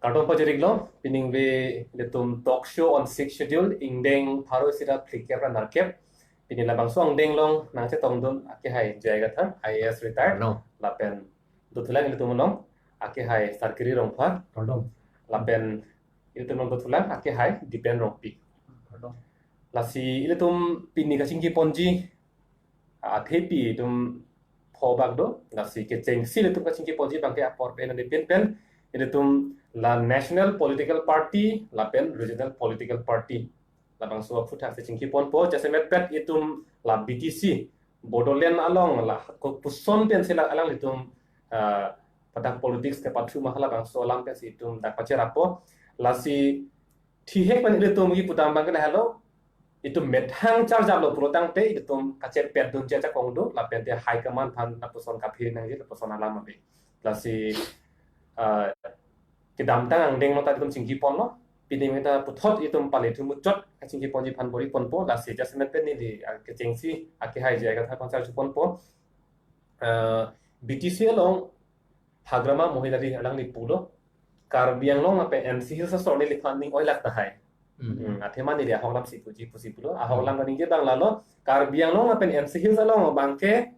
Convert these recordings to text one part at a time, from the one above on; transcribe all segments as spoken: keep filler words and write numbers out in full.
Kardom pajir-iklo, piningve ilitum talk show on Sixth Schedule, ingdeng pharo isi ra phlikep ra nerkep. Pini labangso angdeng along nangchetongdun akehai J I Kathar, I A S retired. Kardom. Lapen dothulang ilitum along akehai Sarkiri Rongphar. Kardom. Lapen ilitum along dothulang akehai Dipen Rongpi. Kardom. Lasi ilitum pini kachingki ponji, ah, athepi itum phobak do, lasi kechengsi ilitum kachingki ponji abangke apor pen adi pin pen, ilitum la national political party, lapen regional political party. Labangso aphuthak si chingki ponpo, jasemet pet itum la B T C, Bodoland along la kopuson pensi la alanglitum, ah, pada politics kepathu ma halabangso alam pensi itum dak pacherapo. Lasi thihek pen ilitum ki pudam abangke lahelo, itum methang charjaplo pulotangte itum kachepet dunji ajakong do, lapen te high command aphan lapuson kaphere nangji, lapuson alam ave. Lasi, ah, kedamtang angdeng along ta itum chingki ponlo, pini meta puthot itum pale thu muchot kachingki ponji aphan bor-i ponpo, lasi jasemet pen neli, ah, kechengsi akehai J I Kathar aphan charju ponpo. Ah, B T C along Hagrama Mohit Ari alangli pulo, Karbi Anglong lapen N C Hills asor neliphan ning oilak tahai. Hmm. Hmm, athema neli ahok alam si puji pusi pulo, ahok alam kaningje abang lalo, Karbi Anglong lapen N C Hills along abangke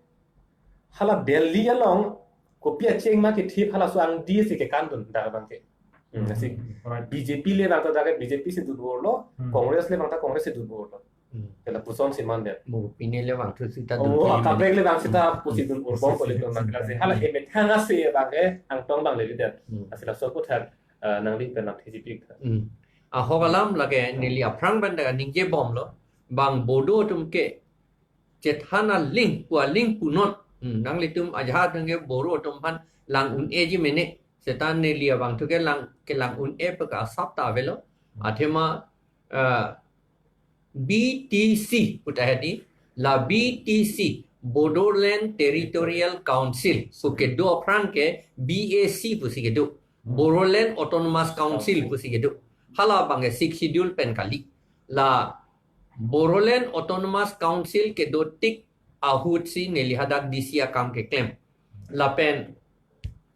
hala Delhi along kopi acheng ma kithip halaso angdi si kekandun dak abangke. Hmm, si Hmm. B J P le abang ta dak B J P si dun-urlo, Hmm. Congress le abang ta Congress si dun-urlo. Hmm. Te lapuson si mandet. Mo pine le abang thu sita Oh, dun mo pine. Kaprek le abang sita pusi dun-urbom Hmm. politon mangkela si. Hala emethang ase abangke angtong abang le lidet. Hmm. Lasi laso aphuthak, eh, nangli pen nangthejipik tha. Hmm. Ahok alam lake neli aphrang pen dak ningje bomlo. Bang Bodo atum ke chethan aling, pu aling punon. Hmm, nanglitum ajahak atum ke Boro atum aphan lang un-eji mene. Seta neli abang thu kelang, kelang un-e pu ke asap ta avelo. Athema, eh, B T C pu tahai di, la B T C, Bodoland Territorial Council, pu kedo aphrang ke B A C pusi kedo. Bodoland Autonomous Council pusi kedo. Hala abangke Sixth Schedule pen kali. La Bodoland Autonomous Council kedo tik ahut si neli hadak D C akam keklem. Lapen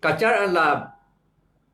kachar la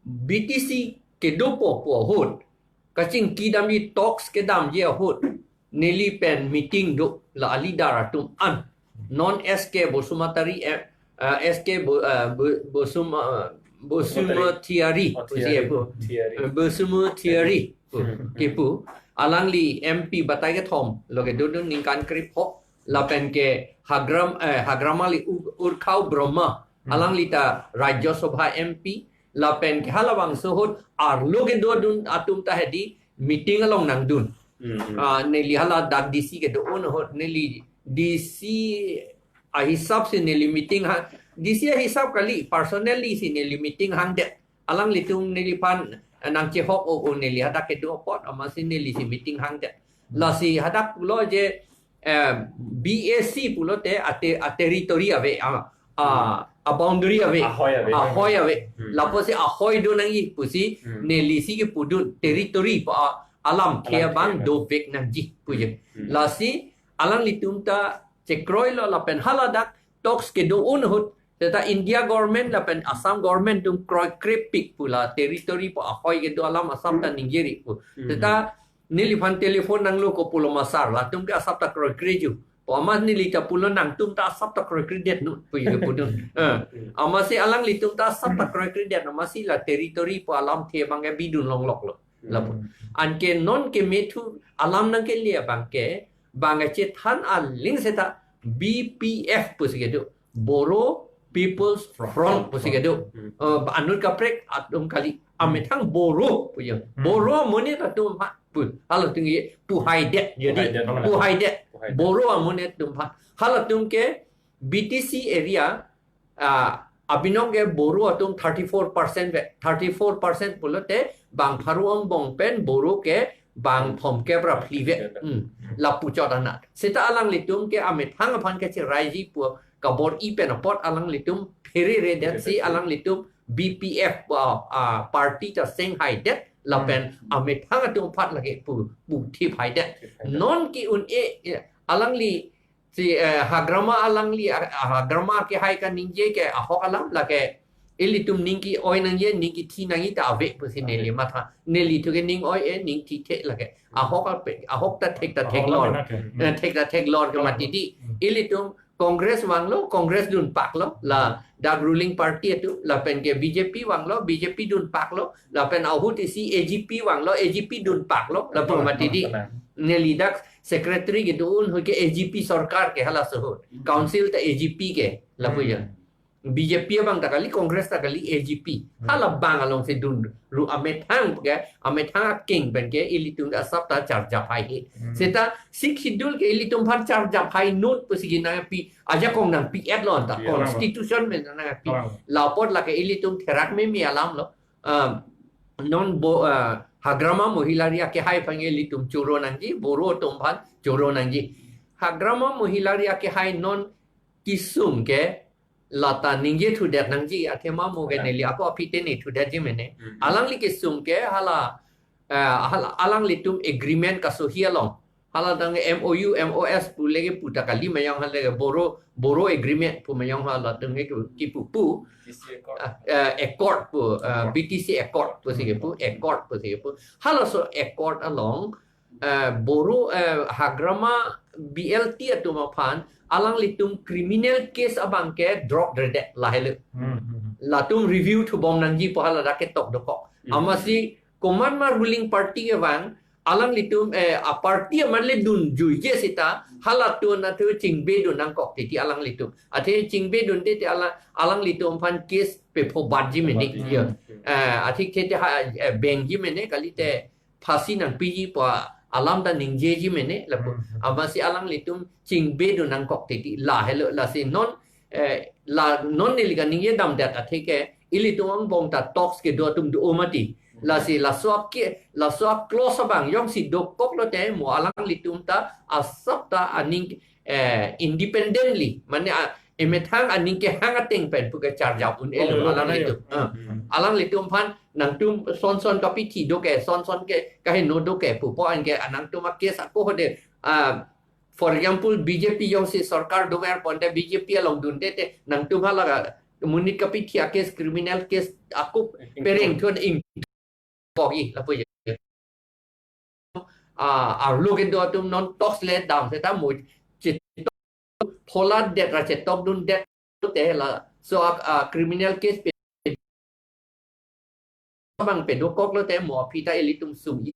B T C kedopo pu ahut, kachingki damji talks kedamji ahut, neli pen meeting do la a-leader atum an. Non S K Bosumatari, eh, eh, S K Bo-, eh, Bo-, Bosum-, eh, Bosumatari, Oh, pusi Tiari. Pu. Tiari. Eh, Bosumatari pu. Hmm. Kipu. Alangli M P batai kethom lo kedo dun ningkan krepho. Lapen ke Hagram, eh, Hagrama li U-, Urkhao Brahma. Hmm. Alangli ta Rajya Sabha M P. Lapen ke halabangso ahut arlo kedodun atum ta hedi meeting along nangdun. Hmm, hmm. Ah, neli hala dak D C kedo-un ahut neli D C ahisap si neli meeting ha, D C ahisap kali, personally si neli meeting hangdet. Alanglitum neliphan, eh, nangchehok o, o neli hadak kedo apot, amatsi neli si meeting hangdet. Lasi hadak pulo je, eh, B A C pulote ate, a-territory ave, a, a, a-boundary ave. Ahoi ave. Ahoi ave. Hmm. Lapusi ahoi do nangji pusi Hmm. neli si kepudun territory pu a-, alamthe Alamthe abang ave. Dovek nangji pu je. Hmm. Lasi alanglitum ta chekroilo lapen haladak talks kedo-un ahut. Seta India government lapen Assam government atum kroikrepik pu la territory pu ahoi kedo alam asap ta ningjeri pu. Hmm. Seta neliphan telephone nanglo ko pulo ma sir, latum ke asap ta kroikreju. Pu amat neli ta pulo nangtum ta asap ta kroikredet non pu je pudun. Eh, amatsi alanglitum ta asap ta kroikredet, amatsi la territory pu alamthe abangke bidun longloklo. Lapu. Hmm. Anke non kemethu alam nangkele abangke, bang chethan aling seta B P F pusi kedo. Boro People's Front. Front pusi kedo. Hmm. Eh, anut kaprek atum kali. Amethang Boro pu je. Hmm. Boro amonit atum aphan pu. Halatum ke pu haidet. Jadi Pu haidet. Pu haidet. Pu haidet. Boro amonit atum aphan. Halatum ke B T C area, ah, abinong ke Boro atum thirty-four percent ve, thirty-four percent pulote bang pharo angbong pen Boro ke bang thomkep ra phli ve. Hmm. Lapu chot anat. Seta alanglitum ke amethang aphan kecheraiji pu kabor-i pen apot alanglitum phereredet si alanglitum B P F, ah, ah, party ta seng haidet lapen Hmm. amethang atum aphan lake pu, pu thip haidet. Thip haidet. Non ke-un-e, eh, alangli si, eh, Hagrama alangli, ah, Hagrama kehai kaningje ke ahok alam lake, Ilitum ning ke-oi nangji, ning kethi nangji ta ave pusi neli matha. Neli thu ke ning oi-e, ning thi the lake. Ahok ape, ahok ta thek ta thek lor. Eh, thek ta thek lor ke mati di. Ilitum Congress vanglo, Congress dunpaklo. Ladak ruling party atum, lapen ke B J P vanglo, B J P dunpaklo. Lapen ahut isi A G P vanglo, A G P dunpaklo. Lapu mati di. Neli dak secretary kedo-an hu ke A G P sorkar ke halaso ahut. Council ta A G P ke. Lapu ya. B J P abang ta kali, Congress ta kali, A G P. Halabang alongsi dun ru amethang ke, amethang akeng pen ke ilitum asap ta charjap hai he. Seta Sixth Schedule ke ilitum aphan charjap hai not pusi ke nangpi, ajakong nangpi-et lo anta, constitution pen nangpi. Lapot lake ilitum therak meme alam lo. Um, non bo, uh, Hagrama Mohila Ri akehai aphan ilitum choro nangji, Boro atum aphan choro nangji. Hagrama Mohila Ri akehai non kesung ke lata ningje thudet nangji, athema mo ke neli ako aphi te ne thudetji mene. Alangli kesung ke hala, eh, hala, alanglitum agreement kasohi along. Hala tang M O U, M O S pu lake pu ta kali mayang hala ke Boro, Boro agreement pu mayang hala tang ke kipu pu. B T C Accord. Ah, eh, accord pu, eh, B T C Accord pusi kepu, accord pusi kepu. Halaso accord along, eh, Boro, eh, Hagrama B L T atum aphan, alanglitum criminal case abang ke drop-redet lahelo. Latum review thubom nangji pu hala dak ketok dokok. Amatsi komat ma ruling party kevang, alanglitum, eh, a party amat le dunjuije seta, halatum athe chingbe dun nangkok titi alanglitum. Athe chingbe dunde te ala, alanglitum aphan case pepho batji mene. Ya. Eh, athe te te ha, eh, bengji mene kalite phasi nangpiji pu alam ta ningjeji mene lapu. Amatsi alanglitum chingbe dun nangkok titi lahelo, lasi non, eh, la non neli kaningje damdet athe ke ilitum angbong ta talks kedo atum do mati. Lasi laso ake, laso a clause abang jongsi dokok lote mo alanglitum ta asap ta aning, eh, independently, mane a, emethang aning kehang ateng pen pu ke charjap un-elo alanglitum. Ah. Alanglitum aphan nangtum son son kapithi do ke, son son ke kaheno do ke pu pu anke nangtum a case ako hode, ah, for example, B J P jongsi sorkar dover ponte B J P along dunde te nangtum hala ka monit kapithi a case, criminal case ako pereng thun ing kogi lapu ya. Ah, arlo kedo atum non talks le dam seta mo chetok phola det ra chetok dundet te laso a, ah, criminal case pe abang pedokok lote mo aphi ta ilitum sum i.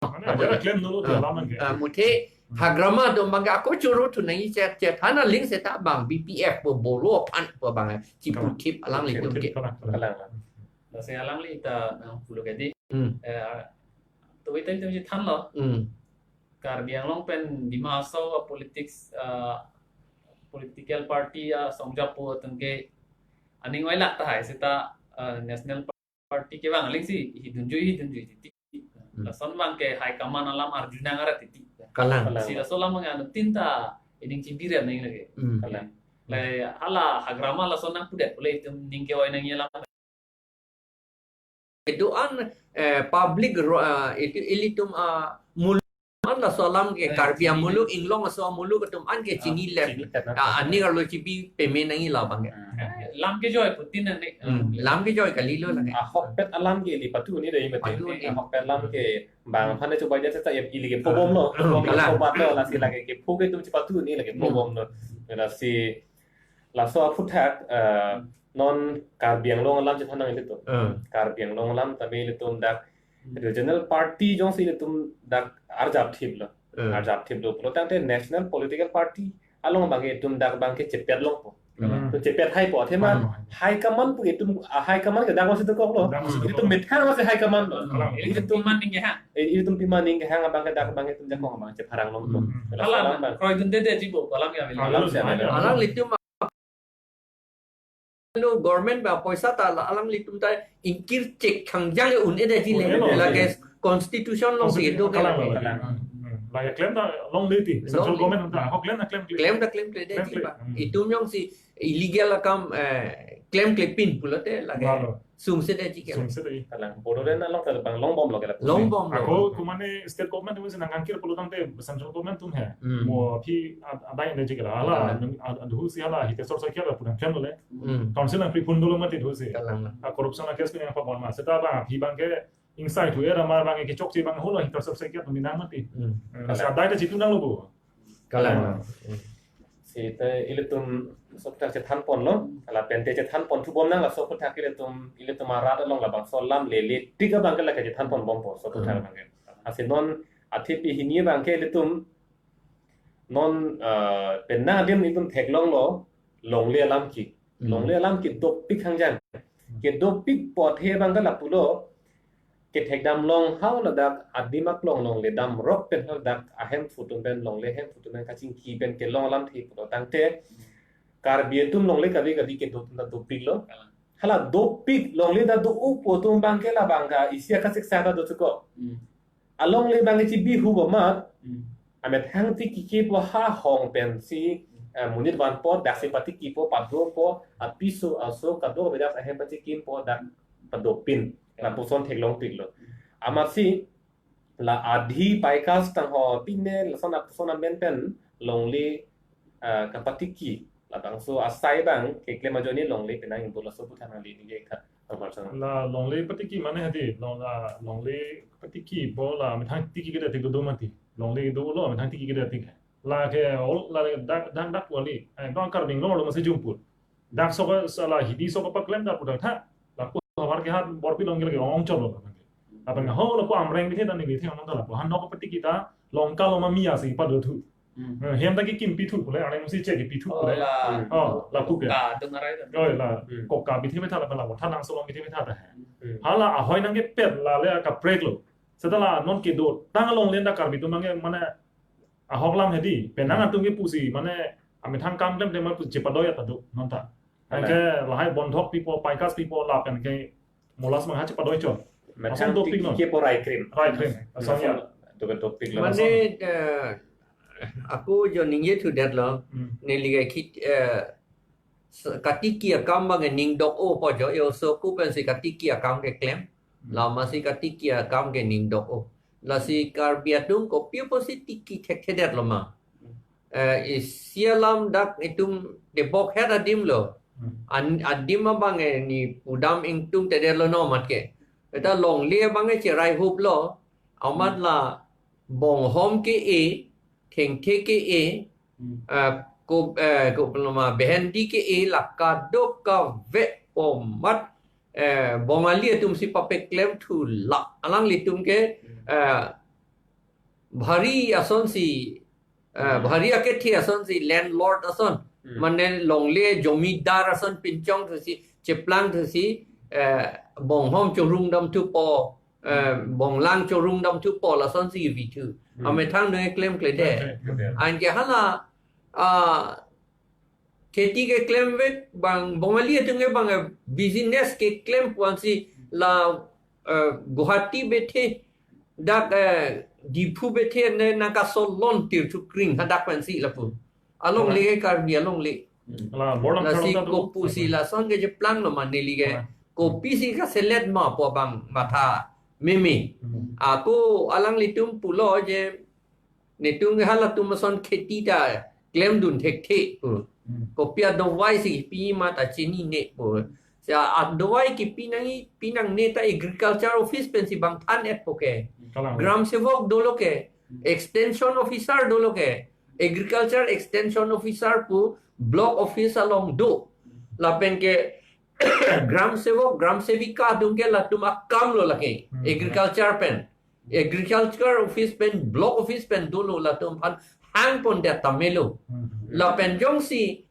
Mane, ada claim dulu di alam ke. Ah, muthe Hagrama atum abang ke ako choro thu nangji chet chet. Hana ling seta abang B P F pu Boro aphan pu abang chipu thip alanglitum ke. Kalang, kalang. Lasi alangli ta nang pulo ke di. Hmm. Eh, tuwi tadi tuwi thanlo. Hmm. Karbi Anglong pen Dima Hasao a politics, ah, political party asong japo tengke aning oilak tahai seta, ah, national party kevang alingsi hi dunjui, hi dunjui titi. Hmm. Lason abang ke high command alam arjunang arat titi. Kalang. Si laso alam abang anuttin ta ining chibirem nang lagi. Hmm. Kalang. Le hala Hagrama lason nangpudet pule itum ning ke-oi nangji alam. Kedo-an, eh, public ro-, ah, itu ilitum, ah, muluk an laso alam ke, eh, Karbi chini amuluk, inglong aso amuluk atum an ke, ah, chini lep. Chini lep, ah, aning arlo chibi peme nangji labang ke. Ah. Eh, lam kejoi putin nang ne. Hmm, lam kejoi kalilo lake. Ahokpet alam ke ili patu ni dei mati. Patu ni. Ahokpet alam ke bang aphan chobai jat seta ili ke phobomlo. Ah, phobom kalang. Phobatlo, lasi lake kepho ke itum chipatu ni lake, hmm, phobomlo. Lasi laso aphuthak, eh, non Karbi Anglong alam chethan nang ilitum. Hmm. Karbi Anglong alam tame ilitum dak, hmm, regional party jongsi ilitum dak arjap thiplo. Hmm. Arjap thiplo pulo tangte national political party along abang ke itum dak abang ke chepet longpo. Hmm. To chepet haipo, athema, hmm, high command pu itum, ah, high command ke dak si dokoklo. Dak si dokok. Itum methang si high command lo. Hmm. Itum piman ning kehang. Eh, itum piman ning kehang abang ke dak abang ke itum jakong abang chepharang longpo. Hmm. Laso alam abang kroi dunde de jibo, alam ya. Alam si alam. Alanglitum lo government ba poisa ta la alanglitum ta ingkir chek khangjang un-edetji le. Un-edetji. Lake constitution alongsi do ke. Kalang, kalang. Lake klem ta longle ti, central Longle. government ta, ho klem na klemkle. Klem ta klemkledet Klemkle, ti ba. hmm. Itum jongsi illegal akam, eh, klemklepin pulote lake Lalo. sungsedet ti ke. Sungsedet. Kalang, Bodoland along ta bang longbomlo ke la. Longbomlo. Ako kumane state government atum si nangkangkir pulo tangte central government atum he. Hmm. Mo aphi ad-, adai ne jikela. Hala, Kalang. ad-, adhu si hala, hite sor sor kiar la pudang klemlo le. Hmm. Council nangpri phun dolo mati adhu si. Kalang. A corruption a case pi nangpabon ma. Seta bang, aphi bang ke ingsai thu era mar bang ke chokche bang holo hita sor sor kiar tu minang mati. Hmm. Eh, si adai ta chitu nanglo bo. Kalang. Hmm. Seta ilitum sopta chethan ponlo, lapen te chethan pon thubom nang laso aphuthak ilitum, ilitum arat along labangso alam lele tik abang ke lake chethan ponbompo, so aphuthak Hmm. abang ke. Lasi non athe pini abang ke ilitum non, eh, penang adim itum theklonglo, longle alam ke. Hmm. Longle alam ke dopik hangjang. Hmm. Kedopik apot he abang ke lapulo, kethekdam along haladak adim aklong longle damrok pen haladak ahemphu atum pen longle hemphu atum pen kachingki pen kelong alamthe pulo tangte Karbi atum longle kave kave kedo atum ta dopiklo. Hala dopik longle ta do-o pu atum abang ke labang ke isi akasiksa ta do chuko. Hmm. Alongle abang ke chibi hu bo mat. Hmm. Amethang tiki kepo ha hong pensi, eh, monit vanpo, daksi patikipo, padopo, apiso aso kadokave dak ahem pachikimpo, dak padopin. Lapuson theklong piklo. Amatsi la adhi paikas tangho pine lason apuson amen pen longle, eh, kapatiki. Labangso asai abang keklem ajoine longle penang ingbo, laso aphuthak nangli ningje tha, Pak Marsan. La longle patiki mane hadi, long, la longle patiki bo la methang tiki kedet tik do mati. Longle dolo methang tiki kedet tik. Lake ol, la dak dak dak wali. Eh, dong Karbi Anglong lo masi jumput. Dak sok sala hidi sok paklem dak pudak tha. Lapu havar ke hat borpi longle ke ong cholo. Apa nang ho lapu Amreng bithe dan bithe ong ta lapu. Han nok patiki ta Longka lo ma mi asi pado thu. Hmm. Eh, hem ta kekimpi thu pule, areng si che kepithu Oh, pule. la. Oh, lapu ke. Ka, dung arai ta. Oh, la. Hmm. Koka bithe metha la, la, tha nang solong bithe metha ta. Hmm. Hala ahoi nangkepet la le kaprek lo. Seta la non kedotang along lenda Karbi atum nangke mane ahok lam hedi. Penang Hmm. atum kepusi mane amethang kam klem klem pusi chepadoi ta do non ta. Hala. Anke lahai bondhok pipo, paikas pipo lapen ke molas mang ha chepadoi chot. Methang Asong dopik tiki non. Kepo rai krim. Rai krim. Asong ya. Dopik, dopik lo. Mane, eh, ako jo ningje thudet lo. Hmm. Neli ke khit, eh, s-, katiki akam abang ning dok-o po jo, yo so ku pensi katiki akam keklem. Hmm. Lama si katiki akam ke ning dok-o. Lasi Karbi atum kopi apotsi tiki thekthedet lo ma. Eh, isi alam dak itum debok het adim lo. Hmm. An-, adim abang e ni pudam ingtungtedet lo no mat ke. Eta longle abang e cherai hup lo. Amat Hmm. la bonghom ke-e, thengthe ke-e, Hmm. eh, ko, eh, ko, belum, ah, behendi ke-e, la kadokave amat, eh, Bongali atum si papeklem thu la. Alanglitum ke, Hmm. eh, bhari asonsi, eh, Hmm. bhari akethe asonsi landlord ason. Hmm. Mane longle jomidar ason pinchong thusi, cheplang thusi, eh, bonghom chorung dam thupo, eh, Hmm. bonglang chorung dam thupo lasonsi vi thu. Hmm. Amethang nang klemkledet. Klemkledet. Anke hala, ah, kheti keklem vek bang, Bongali atum ke bang, eh, business keklem puansi la, eh, Guwahati bithe dak, eh, Diphu bithe ne nangkasolon tir thu kring hadak pensi lapu. Alongle ke Karbi alongle. Hmm. Ala, borlang Lasi karong ta do. Kopusi lason ke cheplang lo ma neli ke. Ah. Kopisi kaselet ma pu abang matha meme. Hmm. Ako alanglitum pulo je netum ke halatum ason kheti ta klemdun thekthe pu. Hmm. Kopi adawai si pi ma ta chinine pu. Sa adawai kipi nangji, pi nangne ta agriculture office pensi bang than-et po ke. Kalang. Gram sevok dolo ke, Hmm. extension officer dolo ke. Agriculture extension officer pu block office along do. Lapen ke gram sevok, gram sevika atum ke latum akam lo lake. Hmm. Agriculture pen. Agriculture office pen, block office pen dolo latum aphan hang pondet tame lo. Hmm. Lapen jongsi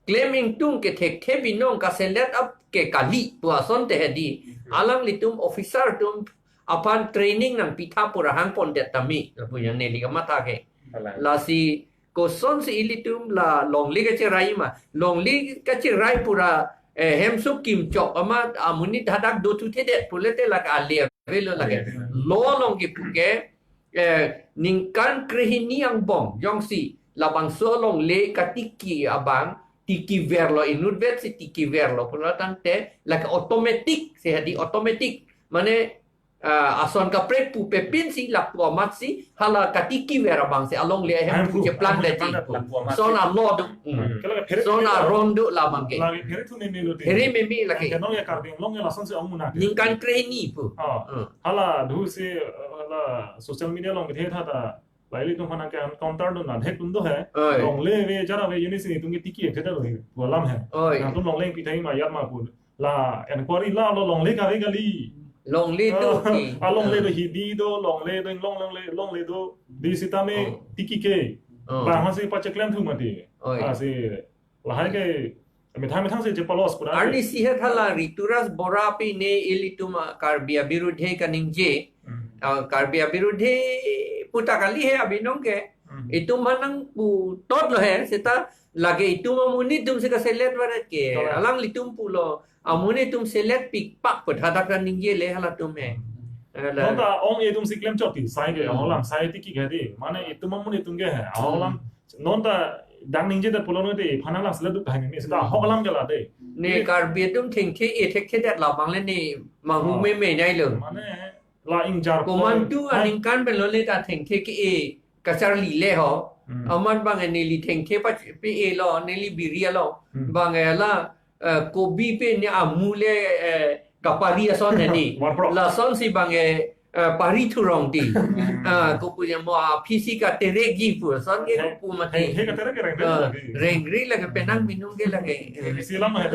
klem ingtung ke thekthe binong kaselet ap ke kali pu asonte hedi. Hmm. Alanglitum officer atum aphan training nangpitha pu ra hang pondet tame. Lapu yang neli kamatha ke. Kalang. Lasi kosonsi ilitum la longle kacherai ma. Longle kacherai pu ra, eh, hemso kimchok amat amonit hadak do thuthedet pulote lake ale avelo lake. Ale avelo. Lo long kipu ke, eh, ningkan krehini angbong jongsi labangso alongle katiki abang tikiverlo, inutvet si tikiverlo pulo tangte lake automatic, si hadi automatic. Mane, ah, ason kaprek pu pepin si lapu amat si hala katikiver abang si alongle ahem pu cheplang dati. Lapu amat si. Lason alo do. Hmm. Kala phere son phere aron do labang ke. Lagi phere thu meme lo te. Phere meme lake. Kenong ya Karbi Anglong ya lason si ong muna ke. Ningkan krehini pu. Ah. Hmm. Hala do si, eh, hala social media along kethe tha ta. Lahai ilitum aphan ke encounter do na, hek tum do he. Oi. Longle ave, jara ave, unit si netum ke tiki ek theda lo he. Pu alam he. Oi. Nangtum longle pi thai ma yat ma pu. La enquiry la lo longle kave kali. Longle do ke. Ah, longle do, hidi do, longle do, long, longle, longle do. Di sitame tiki ke. Oh. Bang hasi pacheklem thu mati. Oi. Ah, si lahai ke methang methang si chepalos pura. Arnisi het hala Rituraj Bora pi ne ilitum, ah, Karbi abirudhe kaningje. Hmm. Ah, Karbi abirudhe puta kali he abinong ke. Hmm. Itum manang pu tot lo he, seta lake itum amonit atum si kaselet varet ke. Correct. Alanglitum pulo, amonit atum selet pikpak put hadak kaningje le halatum he. Hmm. Hala. Non ta ong itum si klem chot ti, sai ke, hmm, ahok alam, sai tiki ke di. Mane itum amonit atum ke he, ahok alam. Hmm. Non ta dang ningje ta pulo no te, phanang lang selet duk tahai ni, seta ahok alam ke la de. Ne Karbi atum thengthe e thekthedet labang le ne manghu meme nai lo. Mane la ingjar komantu aningkan pen lo le ta thengthe ke-e kacharli le ho. Hmm. Amat bang neli thengthe pa pe-e lo, neli biri lo. Hmm. Bang hala, eh, kobi pe ne amu le, eh, kapari ason he ni. Warprok. Lason si bang, eh, eh, pari thurong ti. Hmm. Ah, kopu jamo aphi si katerek ji pu ason ke kopu mati. He, he katerek ke rengre lagi. Rengre lagi penang minung ke lagi. Isi lam he.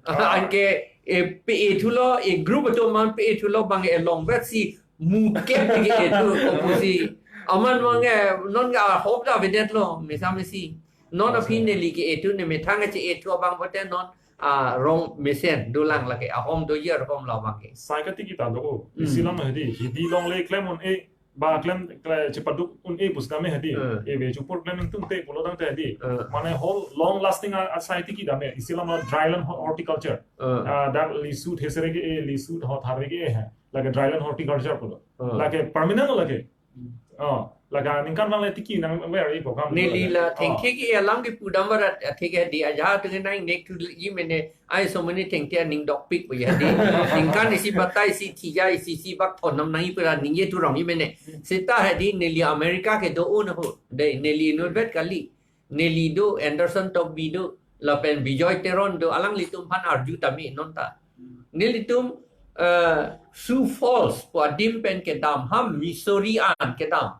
Eh, anke, eh, pe-e thulo, e group atum man pe-e thulo bang e longvet si mukep ke e thu kopu si. Aman bang e, non ga hop da vedet lo, mesa mesi. Non aphi neli ke-e thu ne methang che-e thu abang pote non, ah, rong mesen dolang lake ahom do yer hom lo bang ke. Sai katiki ta do. Hmm. Isi lam he di, hidi longle klem un-e, ba klem, klem chepaduk un-e pusitame he di. Hmm. E ve chupur klem ingtung te pulo tangte he di. Hmm. Mane whole long lasting a, a sai tiki dame. Isi lam dryland ho-, horticulture. Hmm. Ah, dak lisu thesere ke-e, lisu ho thare ke-e he. Lake dryland horticulture pulo. Hmm. Lake permanent lo lake. Oh, lake ningkan bang le tiki nangver-i program. Neli la thengthe ke alam ke pudam varat, athe ke di aja tu ke nang nek tu ji mene, ai so mene thengthe aning dokpik pu ya di. Ningkan isi batai isi thija isi isi bak thon nam nang ipura ningje thurong ji mene. Seta he di neli America ke do un ho. De neli inutvet kali. Neli do, Anderson Tokbi do, lapen Bijoy Teron do, alanglitum aphan arju tame non ta. Nelitum, eh, Sioux Falls pu adim pen kedam ha Missouri an kedam.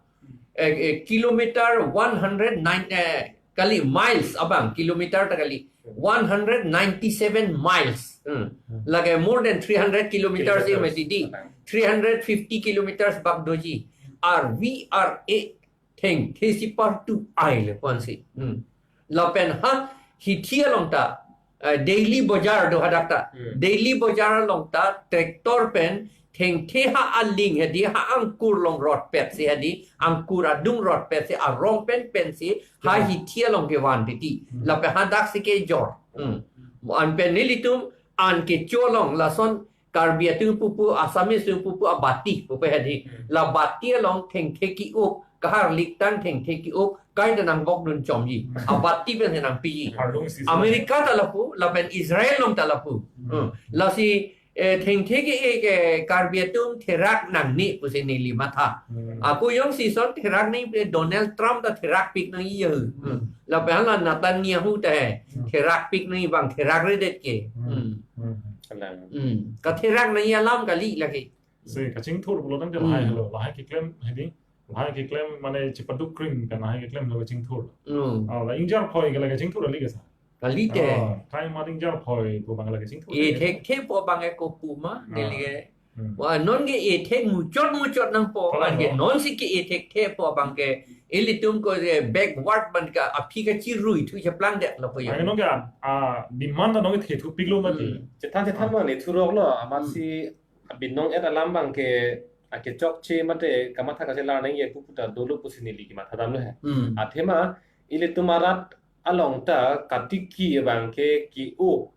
Eh, eh, kilometer one hundred nine, eh, kali miles abang, kilometer ta kali. One hundred ninety-seven miles. Hmm. Lake more than three hundred kilometers. Kilometers. Mesti di. Three hundred fifty kilometers bak doji. Ar V R A thengthe si partu ai le pon si. Hmm. Lapen ha hithi along ta, eh, Daily Bazaar do hadak ta. Hmm. Daily Bazaar along ta tractor pen thengthe ha aling he di ha angkur along rotpet si he di angkur adung rotpet si arong pen pen si ha hithi along kevan titi. Hmm. Lapen hadak si kejor. Hmm. An pen nelitum an kecho along lason Karbi atum pupu, Assamese atum pupu, abati pupe he di. Hmm. La bati along thengthe ki-up, kahar liktang thengthe ki-up, kai ta nang bok dun chom ji. Hmm. Abati pen nang pi ji. Hardung isi. America ta lapu, lapen Israel along ta lapu. Hmm. Hmm. Lasi, eh, thengthe ke-e ke Karbi atum therak nangne pusi neli matha. Hmm. Ako jongsi son therak nangji pu Donald Trump ta therak pik nangji ya. Hmm. Hmm. Lapen hala Netanyahu ta he. Hmm. Therak pik nangji bang therak redet ke. Hmm. Hmm. Hmm. Kalang. Hmm. Katherak nangji alam kali lake. Se kachingthur pulo tangte lahai helo, lahai keklem he di, lahai keklem mane chepaduk krim pen lahai keklem lo kachingthur. Hmm. Ah, la ingjar phoi ke la kachingthur ali ke sa. Kali te. Ah, kai ma ingjar phoi pu bang la kachingthur. E thekthe pu bang e kopu ma, ah, neli ke. Hmm. Wa non ke e thek muchot muchot nangpo, kalang an ke lo. Non si ke e thekthe pu bang ke ilitum ko je backward ban ka aphi kachirui thu cheplang det lo ko ya. Ai non ke, ah, demand non ke thethu piklo mati. Hmm. Chethan chethan ma ne thurok lo, amat si abinong et alam bang ke, ah, kechokche mate kamatha kachelar nangji pupu ta dolo pusi neli kematha damlo he. Hmm. Athema ilitum arat along ta katiki bang ke ki-o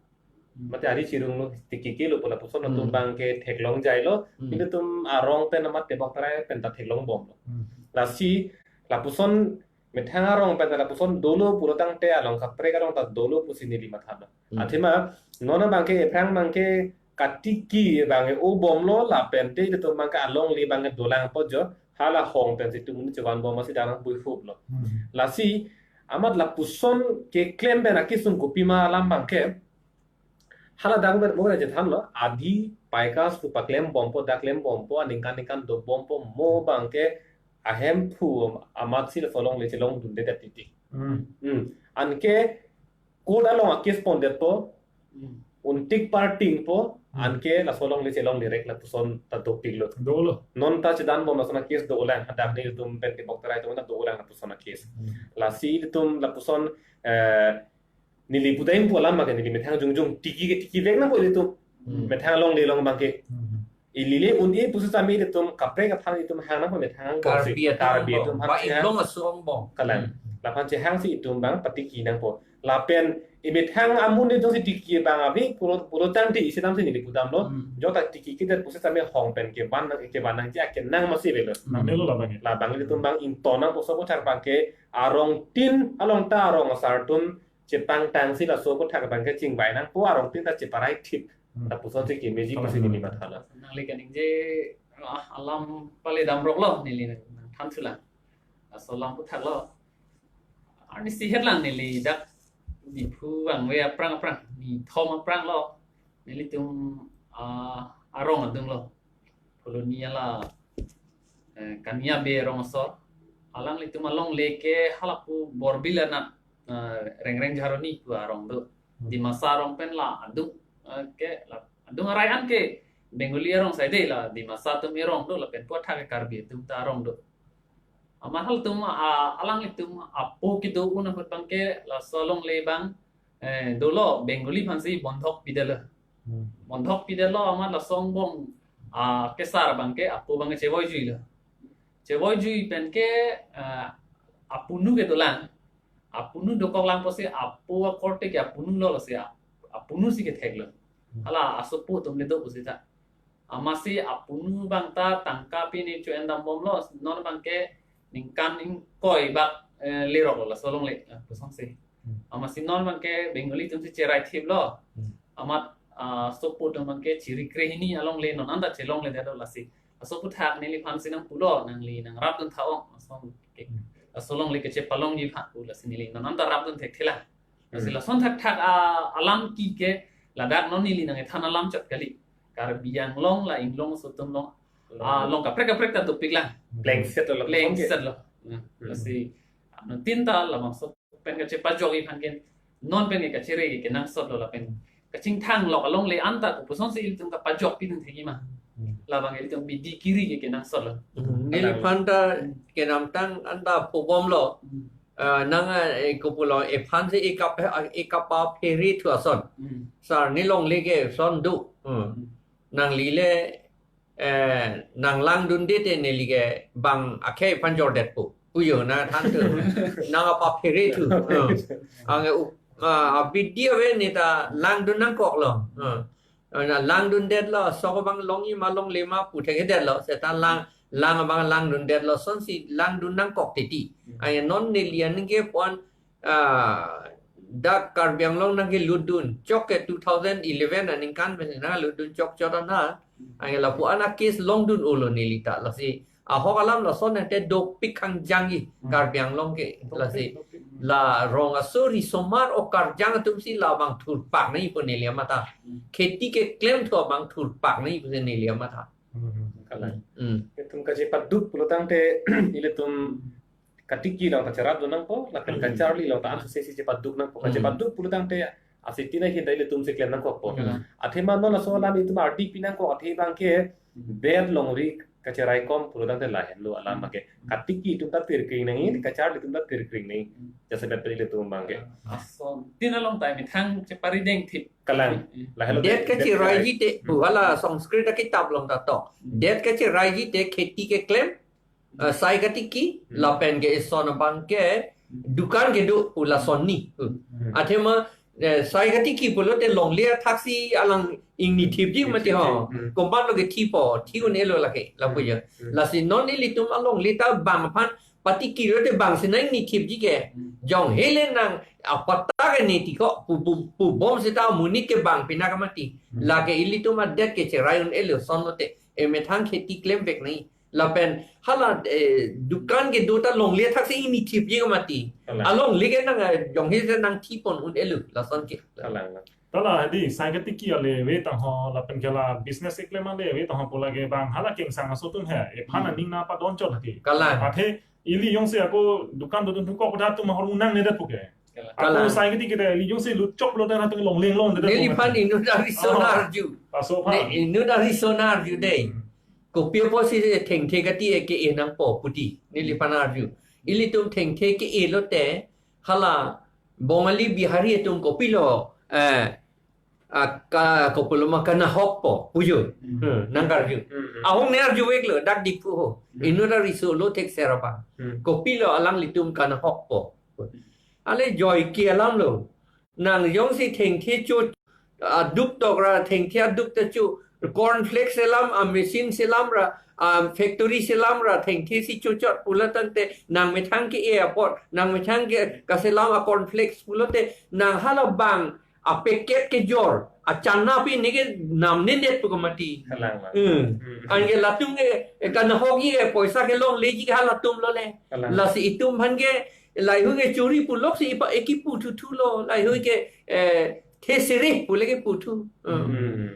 Mate ari chirunglo, tiki kilo pu lapuson atum Hmm. abang ke theklong jailo. Hmm. Ilitum arong pen amat tebok tarai pen ta theklong bomlo. Hmm. Lasi lapuson methang arong pen ta lapuson dolo pulo tangte along kaprek arong ta dolo pusi neli mathalo. Hmm. Athema non abang ke ephrang abang ke katiki abang ke o bomlo lapen te ilitum abang ke alongle abang ke dolang pojo hala hong pensi tum ni chevan bom asi darang bui huplo. Hmm. Lasi amat lapuson keklem pen akesung kopima alam abang ke hala dak ber mo je thanlo, adi paikas pu paklem bompo, dak klem bompo, aningkan ningkan do bompo, mo abang ke ahemphu amatsi laso alongle chelongdunde titi. Hmm. Hmm. Anke court along akes pondetpo, Hmm. untik parting po, Hmm. anke laso alongle chelongle rek lapuson ta dopiklo. Dolo. Non ta chedan bom lason akes dolang, hadak nelitum pen tebok tarai atum ta dolang lapuson akes. Hmm. Lasi ilitum lapuson, eh, neli pudam pu alam abang ke neli methang jongjong tiki ke tiki vek nangpo ilitum. Hmm. Methang alongle along abang ke. Hmm. Ili le un-e pusitame ilitum kaprek aphan ilitum hang nangpo methang Karbi atum Karbi bom. Atum hang Ba chehang. Inglong aso angbong. Kalang. Hmm. Laphan chehangsi itum abang patiki nangpo. Lapen emethang amun ilitum si tiki abang ave pulo pulo tangte isi damsi neli pudamlo. Hmm. Jota tiki kita pusitame hong pen kevan nang kevan nangji akenang masi avelo. Nangnelo labang ke. Labang ilitum abang ington nangpo, laso aputhak abang ke arong tin along ta arong asar atum chepangtangsi laso aputhak abang ke chingvai nangpo, arong tin ta cheparai thip. Hmm. Lapusonsi kemeji Kalang. Pusi neli mathalo. Nangli kaningje, ah, alam pale damroklo neli nang, nangthan thulang. Laso alam aputhaklo. Arnisi hetlang neli dak Diphu vangve aphrang aphrang, nithom aphranglo. Nelitum, ah, arong adunglo. Colony ala, eh, Kania Bey arong asor. Alanglitum alongle ke halapu Borbil anat, eh, Rengreng Jharoni pu arong do. Hmm. Dimasa arong pen la adung, eh, ke la adung arai an ke Bengali arong saide, la Dimasa atum arong do, lapen pu athak ke Karbi atum ta arong do. Amat halatum, ah, alanglitum apo kedo-un ahut abang ke laso alongle abang, eh, dolo Bengali aphansi bondhok pidetlo. Hmm. Bondhok pidetlo amat laso angbong, ah, kesar abang ke apo abang ke chevoijuilo. Chevoijui pen ke, ah, apunu ke dolang. Apunu dokoklang pusi apo akorte ke apunulo, lasi ap-, apunu si ketheklo. Hmm. Hala asopo atum le do pusi ta. Amatsi apunu abang ta tangka pine cho-en dam bomlo, non abang ke ningkan ingkoi bak, eh, leroklo laso alongle, eh, pusonsi. Hmm. Amatsi non abang ke Bengali atumsi cherai thiplo. Hmm. Amat, ah, sopo atum abang ke chiri krehini alongle non anta chelongledetlo lasi. Laso aputhak neliphansi nangpulo, nangli nangrapdun tha-ong, laso ke, Hmm. laso alongle kechepalongji aphan pu lasi neli non anta rapdun thekthelang. Lasi Hmm. lason thakthak, ah, alam ki ke ladak non neli nangkethan alam chot kali. Karbi Anglong la inglong aso atum along, ah, along kaprek kaprek ta dopiklang. Blank set lo, blank set lo. Nah, Hmm. lasi, ah, non tin ta labangso pen kachepajokji aphan ke, non pen ke kachere ke kenangsotlo lapen kachingthang lok alongle anta kopusonsi ilitum kapajok pidun thekji ma. Hmm. Labang ilitum bidi kiri ke kenangsotlo. Hmm. Neliphan ta Hmm. kenamtang anta pubomlo. Hmm. Ah, nang, eh, kopulo, ephansi ekap, eh, ekapa phere thu ason. Hmm. Sar nelongle ke son do. Hmm. Hmm. Nangli le, eh, nanglangdunde te neli ke bang akhei aphan jordetpo. Uyo na than thu. Nang apa phere thu. Hmm. Anke u-, ah, abidi ave ne ta langdun nangkoklo. Hmm. Na langdundetlo, sok abang longji ma longle ma pu thekthedetlo, seta lang, lang abang langdundetlo, sonsi langdun nangkok titi. Hmm. Anke non neli aningke pon, ah, dak Karbi Anglong nangkelutdun chok ke two thousand eleven aningkan pen nanglutdun chokchot an ha. Hmm. Anke lapu an a case longdun-olo neli ta, lasi ahok alam lason te dopik kangjangji Hmm. Karbi Anglong ke, lasi Dopik, dopik. Hmm. La rong aso risomar o karjang atumsi labang thurpak nangji pu neli amatha. Hmm. Kheti keklem thu abang thurpak nangji pusi neli amatha. Hmm. Kalang. Hmm. Itum kachepaduk pulo tangte ilitum katiki along ta cherapdun nangpo, lapen Hmm. kacharli along ta ansose si chepaduk nangpo. Hmm. Kachepaduk pulo tangte asiti na hinda ilitumsi klem nangkokpo. Hmm. Athema non laso alam itum ardi pi nangkok athe abang ke Hmm. bed longri kacheraikom pulo tangte lahenlo alam Hmm. abang ke. Katiki atum ta pirkring nangji, kacharli atum ta pirkring nangji. Hmm. Jasemet pen ilitum abang ke. Ason tin along ta methang cheparideng thip. Kalang. Hmm. Lahenlo Det det kacheraiji te, Hmm. pu hala Sanskrit akitap along ta tok. Hmm. Det kacheraiji te kheti keklem, eh, sai katiki, Hmm. lapen ke ison abang ke, Hmm. dukan kedo pu lason ni. Hmm. Hmm. Athema Eh, sai katiki pulote longle athaksi alang ingni thipji mati ho. Ingni thipji, hmm. Komatlo ke thipo, thi un-elo lake, lapu jo. Hmm. Lasi non ilitum alongle ta bang aphan patiki lote bang si nang ingni thipji ke. Hmm. Jong hele nang apatta ke ne ti ko pu, pu, pubom seta monit ke bang pina kamati. Hmm. Lake ilitum adet ke cherai un-elo son lote. Emethang kheti klem vek nai. Lapen hala, eh, dukan kedo ta longle athaksi ingni thipji kamati. Kalang. Alongle ke nang, eh, jong he se nang thipon un-elo lason ke. Kalang. Tala hadi sai katiki ale ave tangho lapen ke la business keklem ale ave tangho pu lake bang hala kengsang aso atum he. Ephan Hmm. aning nangpadon chot hadi. Kalang. Athe ili jongsi ako dukan do atum thukok pu ta atum ahormu nangnedet pu ke. Kalang. Ako sai katiki ta ili jongsi lutchok lo ta atum longle longle det pu. Neliphan inut ariso Oh. nang-arju. Laso Ne, aphan. inut ariso nang-arju dei. Hmm. Kopi apotsi thengthe kati-e ke-e nangpo pu ti. Neliphan arju. Ilitum thengthe ke-e lote hala Bongali Bihari atum kopilo, eh, a, ka, kopilo ma kanahok po, pujo. Hmm. Hmm, nang-arju. Hmm, hmm. Ahong ne arju veklo, dak Diphu ho. Hmm. Inut ariso lo thekser apa. Hmm. Kopilo alanglitum kanahok po. Ale joike alam lo. Nang jongsi thengthe cho, aduk tok ra thengthe aduk ta cho, cornflakes selam, a machine selam ra, a factory selam ra thengthe si chochot pulo tangte nang methang ke-e apot, nang methang ke kaselam a cornflakes pulote nang hala bang a packet kejor, a chana pi ne ke namnedet pu kamati. Kalang, kalang. Hmm. Hmm. Anke latum ke, eh, kanahokji ke poisa kelongleji ke halatum lo le. Kalang. Lasi itum aphan ke, lahei hui ke chori puloksi ipa eki pu thuthu lo, lahei hui ke, eh, thesere pu le ke puthu. Hmm. Hmm.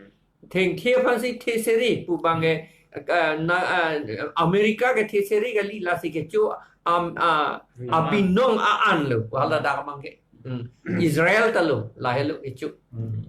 Thengthe aphansi thesere pu bang ke, eh, na, ah, America ke thesere kali lasi kecho am, ah, Hmm. abinong a-an lo, hala dak abang ke. Hmm. Israel ta lo, lahelo kecho. Hmm.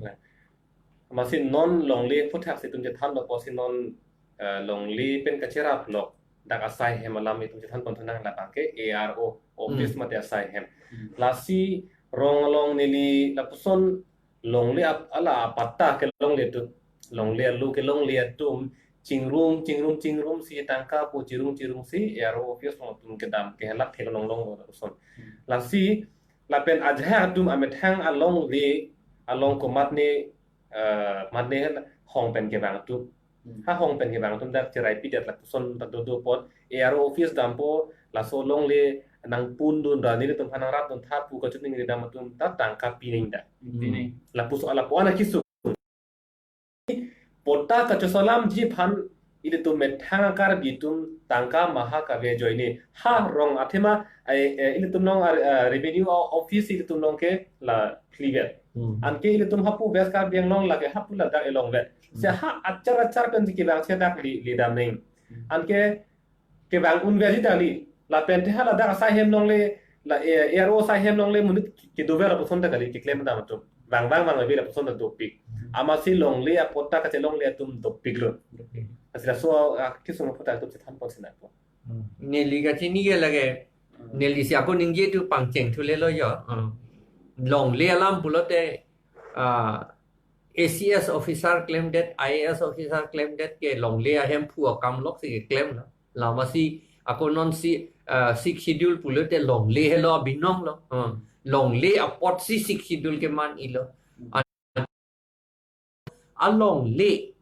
Amatsi non longle aphuthak si itum chethan lo apotsi non, eh, longle pen kacherap lok dak asai hem alam itum chethan pon thu nang labang ke A R O office Hmm. mate asai hem. Hmm. Lasi rong along neli lapuson longle ap-, ala apatta kelongle atum, longle alo kelongle atum chingrum, chingrum, chingrum si tangka pu chirung, chirung si A R O office along atum kedam kehelak theklong long lo lapuson. Hmm. Lasi lapen ajahak atum amethang alongle along komatne, eh, matne hen hong pen kevang atum. Hmm. Ha hong pen kevang atum dak cherai pidet lapuson ta dodo apot A R O office dampo laso longle nangpundun ra nelitum aphan nangrapdun tha pu kachoningri dam atum ta tangka pining dak. Hmm. Pining. Lapuson lapu-an akesung. Patta kachosalamji aphan ilitum methang a-Karbi atum tangka maha kave ajoine. Ha rong athema, ai, eh, ilitum along, ah, ah, revenue o-, office ilitum along ke la phlivet. Hmm. Anke ilitum hapu West Karbi Anglong lake hapu ladak elongvet. Se Hmm. ha achar achar pen si kevang si dak le, le dam neng. Hmm. Anke kevang unvet ji ta kali. Lapen te hala dak asai hem along le, la, eh, A R O asai hem along le monit kedover lapuson ta kali keklem dam atum. Vang vang vang ave lapuson ta dopik. Hmm. Amatsi longle apatta kachelongle atum dopik lo. Dopik. Lasi laso, ah, kesung apatta atum chethan pon sinat po. Hmm. Neli kachini ke lake, Hmm. neli si ako ningje tu pangcheng thu le lo jo. Hmm. Longle alam pulote, ah, A C S officer klemdet, I A S officer klemdet ke longle ahemphu akam lok si keklem lo. Lamasi ako non si, ah, Sixth Schedule pulote longle helo abinong lo. Hmm. Longle apotsi Sixth Schedule keman-i lo. Hmm. Alongle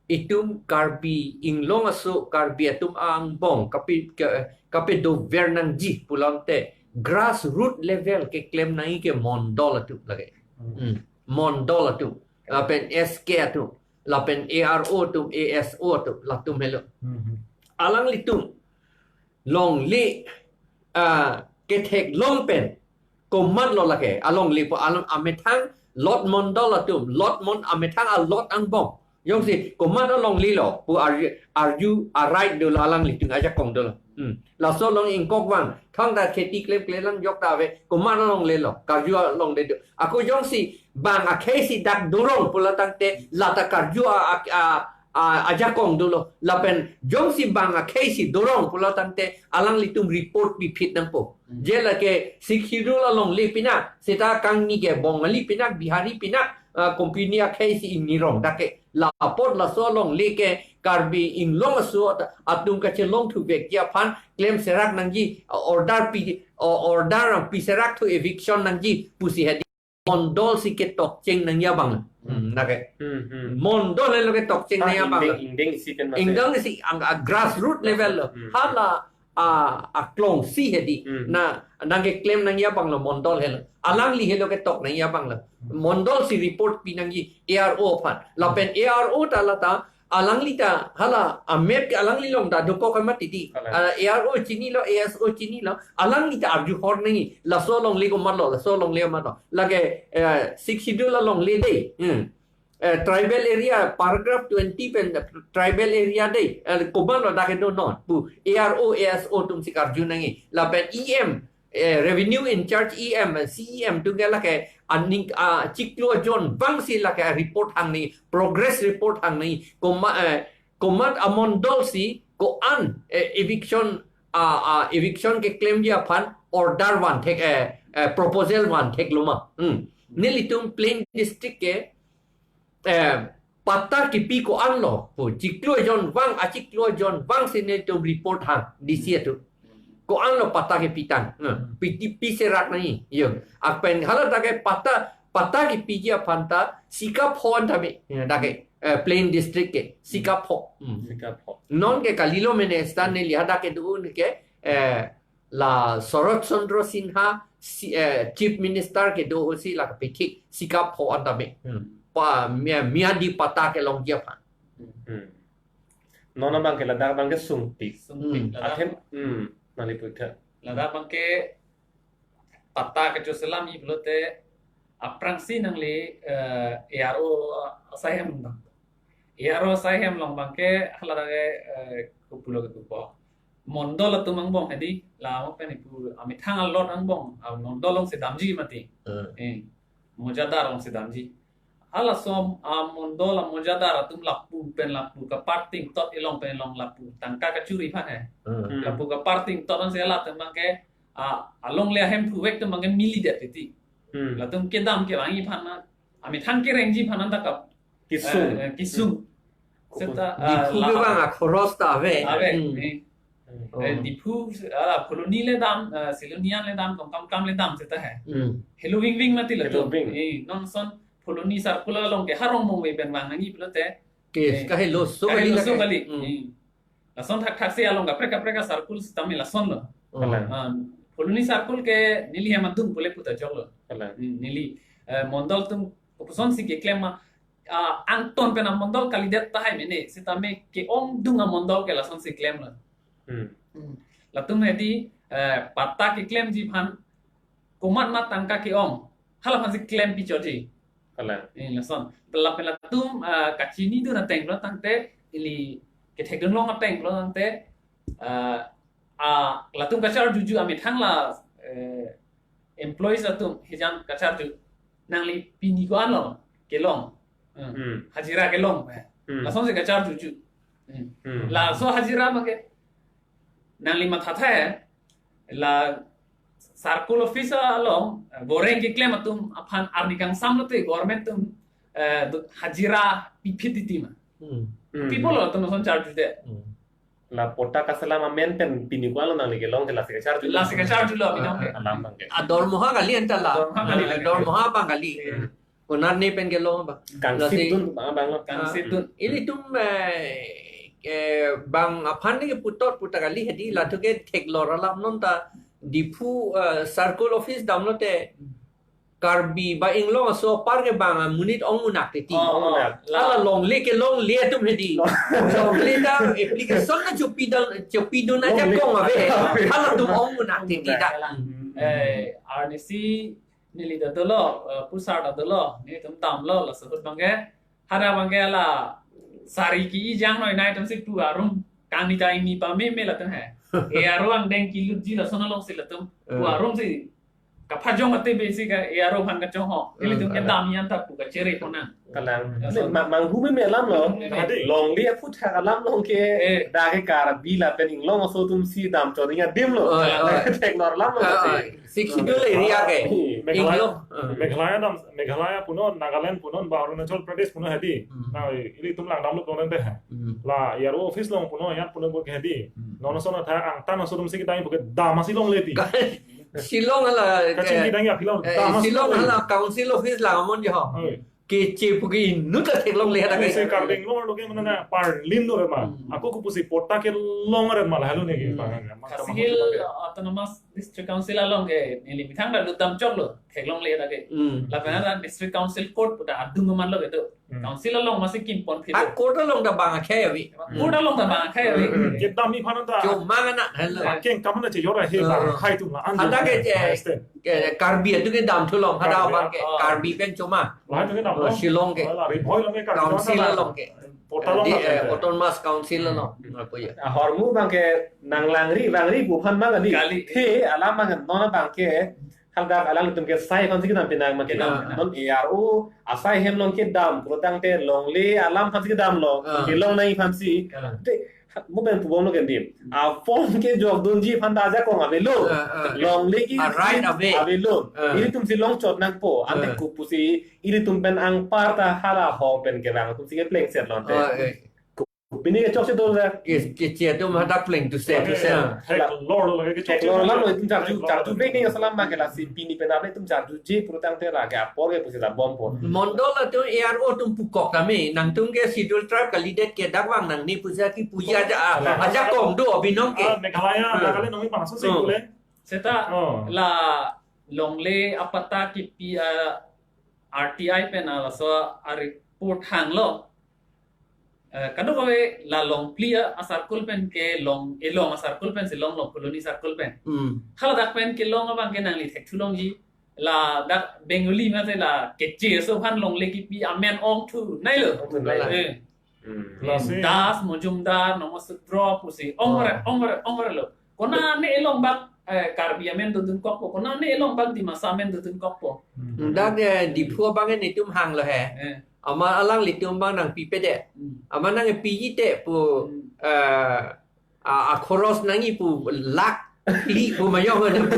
itum Karbi Anglong aso Karbi atum angbong kapi, ka, kapedover nangji pulote grassroot level keklem nangji ke mondol atum lake. Hmm. Hmm. Mondol atum. Lapen S K atum. Lapen A R O atum, A S O atum. Latum helo. Hmm. Alanglitum longle, ah, ketheklong pen komatlo lake alongle po alam amethang lot mondol atum, lot mon amethang alot angbong. Jongsi komat alongle lo pu arju, arju a-right dolo alanglitum ajakong dolo. Hmm. Laso along ingkok vang thangta kheti klem klem lang jok ta ave, komat alongle lo, karju alongle do. Ako jongsi bang akhei si dak dorong pulo tangte lata karju a, a, a, a, ajakong dolo. Lapen jongsi bang akhei si dorong pulo tangte alanglitum report piphit nangpo. Hmm. Je lake Sixth Schedule alongle pinak, seta kangni ke Bongali pinak, Bihari pinak, ah, company akhei si ingni rong dak ke. La apot laso alongle ke Karbi Anglong aso at-, atum kachelong thuvekji aphan klem serak nangji, ah, order pi, o-, order pi serak thu eviction nangji pusi hadi. mondol si ketokcheng nangji abang. Hmm, nake. Hmm, hmm. Mondol helo ketokcheng nangji abang. Ingdeng, ingdeng isi pen masi. Ingdeng isi ang, a, grassroot level lo. Hmm. Hala, a, aklong si hedi. Hmm. Na, nangkeklem nangji abang lo mondol helo. Alangli helo ketok nangji abang lo. Mondol si report pi nangji A R O aphan. Lapen A R O ta lata, alangli ta hala amet ke alangli along ta dokok amat titi. Hala. Ah, A R O chinilo, A S O chinilo, alangli ta arju hor nangji. Laso alongle komatlo, laso alongle komatlo. Lake, eh, Sixth Schedule alongle dei. Hmm. Eh, tribal area, paragraph twenty pen, eh, tribal area dei. Eh, komatlo dak kedo non. Pu A R O, A S O atum si karju nangji. Lapen E M, eh, revenue in charge E M, C E M atum ke lake aning, ah, chiklo ajon vang si lake report hang nangji, progress report hang nangji, komat, eh, komat amondol si ko-an, eh, eviction, ah, ah, eviction keklemji aphan order vanthek, eh, eh, proposal vanthek lo ma. Hmm. Nelitum plain district ke, eh, patta kipi ko-anlo, pu chiklo ajon vang, achiklo ajon vang si nelitum report hang D C atum. Ko-anlo patta kipitang. Hmm. Piti piserak nangji. Yo. Lapen hala dak ke patta, patta kipiji aphan ta sikap hon tame. Ya, dak ke, eh, plain district ke sikap ho. Hmm. Sikap ho. Non ke kalilo mene stan neli hadak kedo un ke, eh, la Sarat Chandra Sinha si, eh, Chief Minister kedo si lake pithik sikap ho an tame. Hmm. Pa mia, mia di patta kelongji aphan. Hmm. Non abang ke ladak abang ke sungpik. Sungpik. Hmm. Ladak. Athe, hmm, nangli puthot. Ladak abang ke patta kecho selam-i pulote aphrangsi nangli, eh, A R O asai hem dam. A R O asai hem along abang ke hala dak ke, eh, kopulo ketupo. Mondol atum angbong hedi, la mo pen ipu amethang alot angbong, ah, mondol along si damji mati. Hmm. Eh, mojadar along si damji. Halaso amondol amojadar atum lapu pen lapu kaparting tot, ilong pen ilong lapu tangka kachuri aphan he. Hmm. Hmm. Lapu kaparting tot ansi latum abang ke, ah, alongle ahemphu vek atum abang ke milidet titi. Hmm. Latum kedam kevangji aphan na, amethang kerengji aphan anta kap, kesung. Eh, eh, kesung. Seta, ah, Diphu la ke bang akhoros ta ave. Ave, hmm, eh. Hmm. Eh, Diphu, ah, Phuloni le dam, ah, Silonijan le dam, Dongkamukam le dam seta he. Hmm. Helo vingving mati latum. Helo ving. Eh, non ason Phuloni circle along ke ha Rongmongve pen vang nangji pulote. Ke, eh, kahelo so kahelo kali so lake. Kali. Hmm. Eh. Lason thakthak si along kaprek kaprek a-circle sitame lasonlo. Oh. Kalang. Ah, Phuloni circle ke neli hem adung pule puta joklo. Kalang. Hmm, neli, eh, mondol atum kopuson si keklem ma, ah, angton pen amondol kalidet tahai mene, sitame ke-ongdung amondol ke lason si klemlo. Hmm. Hmm. Latum hedi, eh, patta keklemji aphan komat ma tangka ke-ong, hala aphan si klem pi chotji. Kalang. Eh, lason. Lapen latum, ah, kachinidun ateng pulo tangte, ili kethekdun long ateng pulo tangte, ah, ah, latum kacharjuju amethang la, eh, employees atum hijan kacharju. Nangli pini ko-anlo kelong. Hmm. Hmm. Hajira kelong. Hmm. Lason si kacharjuju. Hmm. Hmm. Laso hajira abang ke nangli mathatha he, la circle office along, eh, boreng keklem atum aphan arni kangsam lote government atum, eh, do-, hajira piphit titi ma. Hmm. Hmm. Pi pulo atum lason charjude. Hmm. La patta kaselam amen pen pini ko-anlo nangli kelong ke lasi kacharjulo. Lasi kacharjulo, ah, pini ah, ke. Alam abang ke. Ah, dormoha kali anta la. Dormoha kali. Ah, dormoha abang kali. Iya. Konat ne pen kelong abang. Kangsit, lasi dun abang lo. Kangsit, ah, dun. Ilitum, eh, eh, bang aphan ne kepu tot puta kali hedi, latum ke theklor alam non ta Diphu, eh, circle office damlote Karbi ba Inglong aso apar ke bang amonit ongmunak titi. Oh, ongmunak. Hala longle kelongle atum hedi. Long- Longle ta application ta chopidun, chopidun ajakong ave. Longle. Halatum ongmunak titi ta. Ongmunak. Eh, arnisi neli ta dolo, eh, pusar ta dolo, nelitum damlo, laso ahut abang ke, hara abang ke la sari ki-i jang noi nai atum si pu arum, kangni ta ingni pameme latum he. A R O angdeng kelutji lason along si latum pu, eh, arum si kaphajong ate besi ke A R O aphan kachongho. Ilitum, eh, kedam yan ta pu kachere konang. Kalang. Ya, ne, so. Ma-, manghu meme alam lo. Meme. Longle aphuthak alam along ke, eh, dak ke Karbi lapen Inglong aso atum si dam chot adim lo. Oh, oh. Theklor alam lo. Oh, oh. Sixth Schedule area ke. Hmm. Meghalaya, Inglong. Hmm. Meghalaya dam, Meghalaya punon, Nagaland punon, ba Arunachal Pradesh punon hedi. Hmm. Na, ilitum lang damlo punon dei he. Hmm. La, A R O office along punon, yan punon bo ke hedi. Hmm. Non ason atha angtan aso atum si kedam bo ke dam asi longle ti. Ka- Shillong hala, Kachingki eh, dang ya, Shillong. Eh, Tama Shillong Shillong. Hala council office lang amon jo. Oi. Keche puki inut ta theklongle hadak Kami ke. Se Karbi Anglong lo ke mana na parlin do ma. Hmm. Ako ko pusi patta kelong ret ma lahelo ne ke Hmm. pangan. Maka Khasi maka Hills pakai. Autonomous District Council along ke neli methang ta lutdam choklo theklongle hadak ke. Hmm. Lapen hala District Council Court pu ta adung manlo ke do. Hmm. Council along masi kin pon philo. A court along ta bang akhei ave. Court along ta bang akhei ave. Hmm. Kedam iphan ta. Chomang anak helo. Akeng kam na che jora he Eh. bang akhei atum la an Hadak jora ke he. je, Understand. ke Karbi atum kedam thu long, hadak Karbi, abang ke, oh. Karbi pen chomang. Lahai atum kedam Oh, long. Shillong ke. Oh, la Ri Bhoi long ke Karbi Council long ta. Along ke. Patta long Di, la eh, ke. Autonomous Council long. Hmm. Apa ya? Ah, ahormu abang ke nanglangri, langri pu aphan mang kali. Kali. He, alam abang non abang ke, hadak alanglitum ke sai aphan si kedam pinang ma ke. Kedam. Non A R O asai hem along kedam, pulotangte longle alam aphan si kedam lo, Ah. kelong nangji aphan si. Ah. Te, mo pen pubom lo ke dim. A form kejokdunji aphan ta ajakong avelo. Ah, ah. Longle ke A right ave. Avelo. Ah. Ilitum si longchot nangpo. Ante Ah. ko pusi ilitum pen anparta hala ho pen kevang atum si keplengset lonte. Ah, eh. Pini ke chokche dolo. Ke, keche atum hadak pleng tu se, Lake, tu se. Theklor lo lake ke chokche Theklor dolo. Lam lo itum charju, Theklor charju lo. Bek ni asalam ma ke lasi pini pen ave itum charjuje pulotangte lake apor ke pusi ta bompo. Mondol atum A R O atum pukok tame, nangtum ke Scheduled Tribe kalidet ke dak vang nangne puja ki puja aja, ah, Alah. Ajakong do abinong ke. Ah, Meghalaya, Hmm. Nagaland nong ipang aso sing Hmm. pule. Seta Oh. la longle apatta kipi, ah, R T I pen laso a-report hanglo. Eh, kadokave la Longphli a-circle pen kelong, Elong a-circle pen si longlo, Phuloni circle pen. Hmm. Haladak pen kelong abang ke nangli thekthulongji. Ladak Bengali mate la keche aso aphan longle kipi amen ongthu nailo. Ongthu nailo. Eh. Hmm. Lasi. Das, Mojumdar, Nomo Sudro pusi. Ongre, Oh. ongre, ongre lo. Konane elong bak, eh, Karbi amen dodunkokpo. Konane elong bak Dimasa amen dodunkokpo. Hmm. Dak, eh, Diphu abang netum hanglo he. Eh. Amat alanglitum abang nangpipedet. Hmm. Amat nangpiji te pu, Hmm. eh, a, akhoros nangji pu lakh phli pu mayong na pu.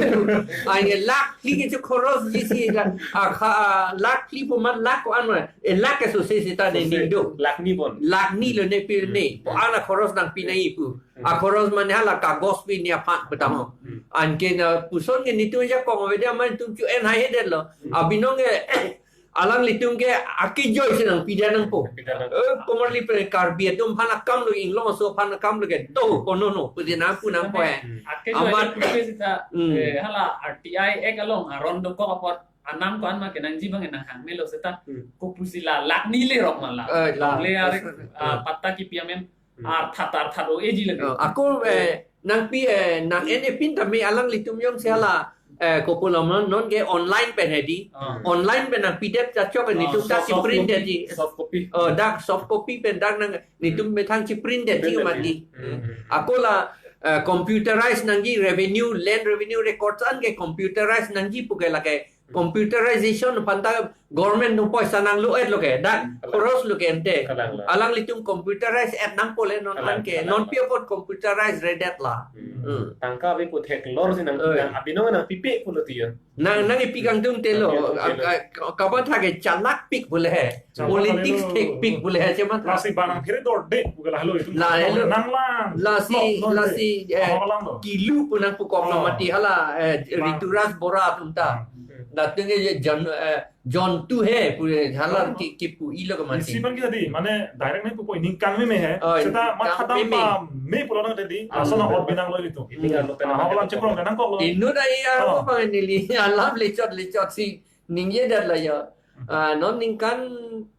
Ai lakh phli ke chu khorosji si la, a kha, a lakh phli pu amat lakh ko-an ma, e lakh ke sose seta ne Sose, ning do. Lakh ni bon. Lakh ni lo ne pil ne. Hmm. Ko-an akhoros nangpi nangji pu. Hmm. Akhoros mane hala kagos pi ni aphan pu tamo. Hmm. Anke na puson ke netum ajakong ave dia man tum chu en hai hedet lo. Hmm. Abinong ke alanglitum ke akejoi si nangpidet nangpo. Pidet nangpo. Eh, komarli pen Karbi atum aphan akam lo, Inglong aso aphan akam lo ke do kono no pusi nangpu nangpo eh. Hmm. Akejoi Amat. Pu ke seta, Hmm. eh, hala R T I Act along aron dokok apot anam ko-an ma kenangji abang nanghang melo seta. Hmm. Ko pusi la lakh ni le rok ma la. Eh, la. Le are, Pas-, ah, eh. Patta kipi amen. Hmm. Arthat, arthat o eji lagi. Oh, ako, eh, nangpi, eh, nang en epin tame alanglitum jongsi hala, eh, kopulo non, non ke online pen hedi. Ah. Online pen nangpidet kachok Ah, netum dak soft, soft copy, chiprint detji. Soft copy. Oh, dak soft copy pen dak nang netum methang chiprint detji Print mati. Detji. Hmm. Ako la, eh, computerize nangji revenue, land revenue records an ke computerize nangji pu ke lake computerization aphan ta government nung poisa nanglo-et lo ke, dak Hmm. Khoros lo ke ente. Kalang lo. Alanglitum computerize-et nangpo le non Kalang, an ke, kalang. Non pi apot computerize-redet la. Hmm. Hmm. Tangka ave pu theklor si nang, Oi. Nang abinong nangpipe pulo tiyo. Nang, nangpi kangtung telo, Nangpi kangtung telo. A, a, kamatha ke chalakpik pu le he. Chalak Politics kali lo. Thekpik pu le he, chema tha. Lasi bang phere dorde pu ke lahelo itum. Lahelo. Nanglang. Lasi, Lo, lo, lasi, lo. Eh, Aho lang lo. Kilu pu nangpukok Oh. Mati hala, eh, Bang. Rituraj Bora atum ta. Hmm. Datung ke jon, eh, jontu he pu hala Oh. Ki, kipu-i lo ke mati. Isi bang kita di, mane direct nangpupo ningkan meme he. Oh, Seta ningkan mathadam meme. Pame pulo nang tadi, Ah. Lason na ot binang lo itu. Ini kan lo Ah, penang Aho lang kan. Cheprong kan nangkok lo. Inut ai aro Oh. Pang neli alam lechot lechot si ningjedet la jo. Hmm. Ah, non ningkan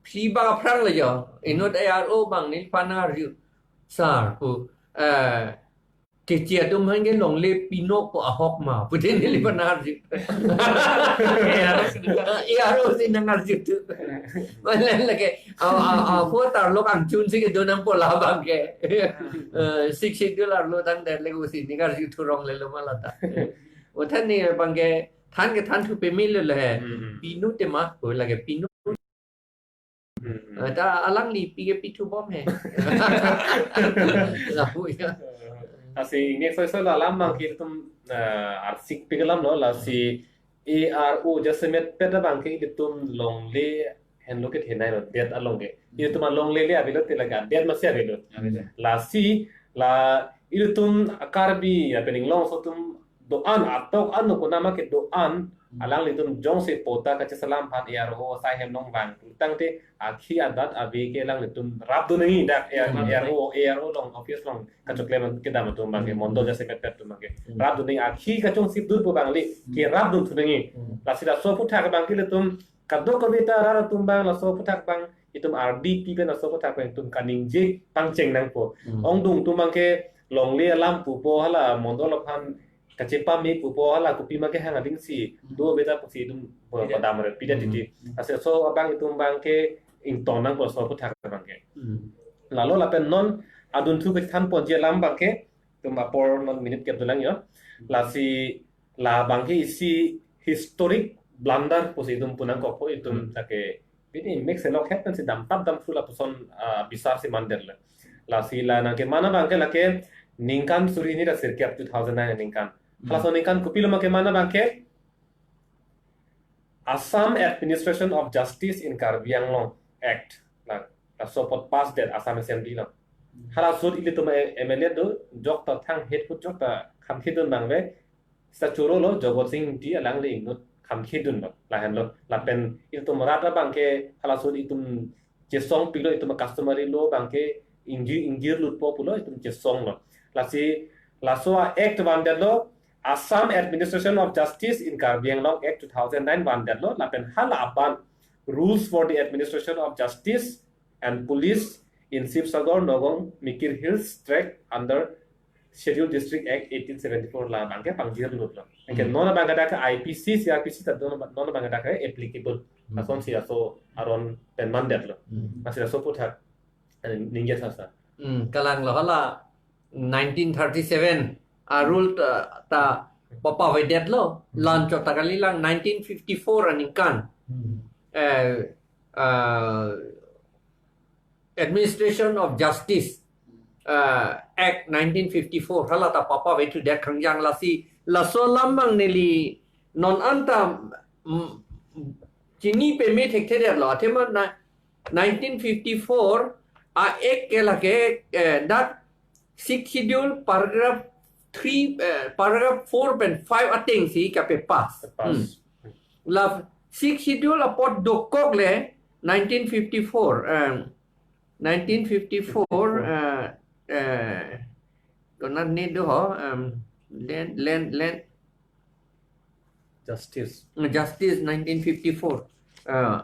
phli bak aphrang la jo. Inut A R O abang neliphan nangarju. Sir, pu, eh, keche atum aphan ke longle pinon pu ahok ma. Pu te neliphan nangarju. A R O si nangarju tu. Mane lake, a, a, a, pu tarlok angchun si kedo nangpo labang ke. Eh, Sixth Schedule arlo tangdet le ko si nangarju thurong lelo ma la ta. Othan ni abang ke than ke thanthu peme lo le he. Hmm, hmm. Pinon tema, ko lake pinon. Hmm, hmm. Eh, ta alangli pi ke pithu bom he. Lahu ya. Lasi ingnek soi soi lo alam abang ke itum, eh, arsik pik alam lo, lasi A R O jasemet pet abang ke itum longle henlo kethenei lo, det along ke. Itum alongle le avelo te lake det masi avelo. Avelo. Lasi la itum Karbi, apen Inglong aso atum do-an atok ano kona ma kedo-an, alanglitum jongsi patta kacheselam aphan A R O asai hem nong vang tangte akhi adat ave ke alanglitum rapdun nangji, dak A R, Hmm. A R O, A R O along office along kachoklem kedam atum abangke, Hmm. mondol jasemet pet atum abangke. Hmm. Rapdun nangji, akhi kachongsi dur pu abang ili, Hmm. kerapdun thu nangji. Hmm. Lasi laso aphuthak abangke ilitum kadokave ta rat atum abang laso aphuthak abang itum R D P pen laso aphuthak abang itum kaningje pangcheng nangpo. Hmm. Ongdung atum abangke longle alam pupo, hala mondol aphan kachepame pupo, hala kopima kehang adingsi Hmm. do beta pusi itum Pida. padam re, pida Hmm. titi. Hmm. Lasi laso abang itum abangke ingtong nangpo laso aphuthak abangke. Hmm. Lalo lapen non adunthu kethan ponji alam abangke, itum apor non minute kep dolang jo. Lasi la abangke isi historic blunder pusi itum pu nangkokpo itum Hmm. lake pini mix elok het pensi damtap damthu lapuson, ah, bisar si mandetlo. Lasi la nangkeman abangke lake ningkan suri hini ra sirkep, two thousand nine ningkan. Hmm. Halaso aningkan kopilo ma keman abangke Assam Administration of Justice in Karbi Anglong Act. La, laso apot pass det Assam Assembly along. Halaso ahut ilitum M L A do, jokta thang het ahut jokta khamkhedun abang ave. Sita chorolo, Jagat Sing Engti alangli inut khamkhedunlo, lahenlo. Lapen ilitum rat abangke halaso ahut itum chesongpiklo, itum customary law abangke ingjir, ingjirlutpo pulo itum chesonglo. Lasi laso a-act vandetlo, Assam Administration of Justice in Karbi Anglong Act two thousand nine vandetlo, lapen hala aban Rules for the Administration of Justice and Police in Sibsagar, Nagaon, Mikir Hills Tract under Scheduled District Act eighteen seventy-four la abangke pangjirlutlo. Anke Hmm. non abangke dak I P C, C R P C ta non, non abangke dak applicable. Hmm. Lasonsi laso aron pen mandetlo. Hmm. Lasi laso aphuthak, eh, ningje sasa. Hmm, kalanglo hala nineteen thirty-seven a rule ta, ta papavedetlo, Hmm. la-anchot ta kalilang nineteen fifty-four aningkan. Hmm. Eh, ah, Administration of Justice, ah, Act nineteen fifty-four, hala ta papavethudet khangjang. Lasi laso alam abang neli non anta, mm, chini pame thekthedetlo. Athema na nineteen fifty-four a-act ke lake, eh, that Sixth Schedule paragraph three, eh, paragraph four pen five atengsi kapepass. Pass. Hmm. La Sixth Schedule apot dokok le nineteen fifty-four, um, nineteen fifty-four, uh, uh, konat ni do ho, um, land, land, land. Justice. Justice nineteen fifty-four. Uh,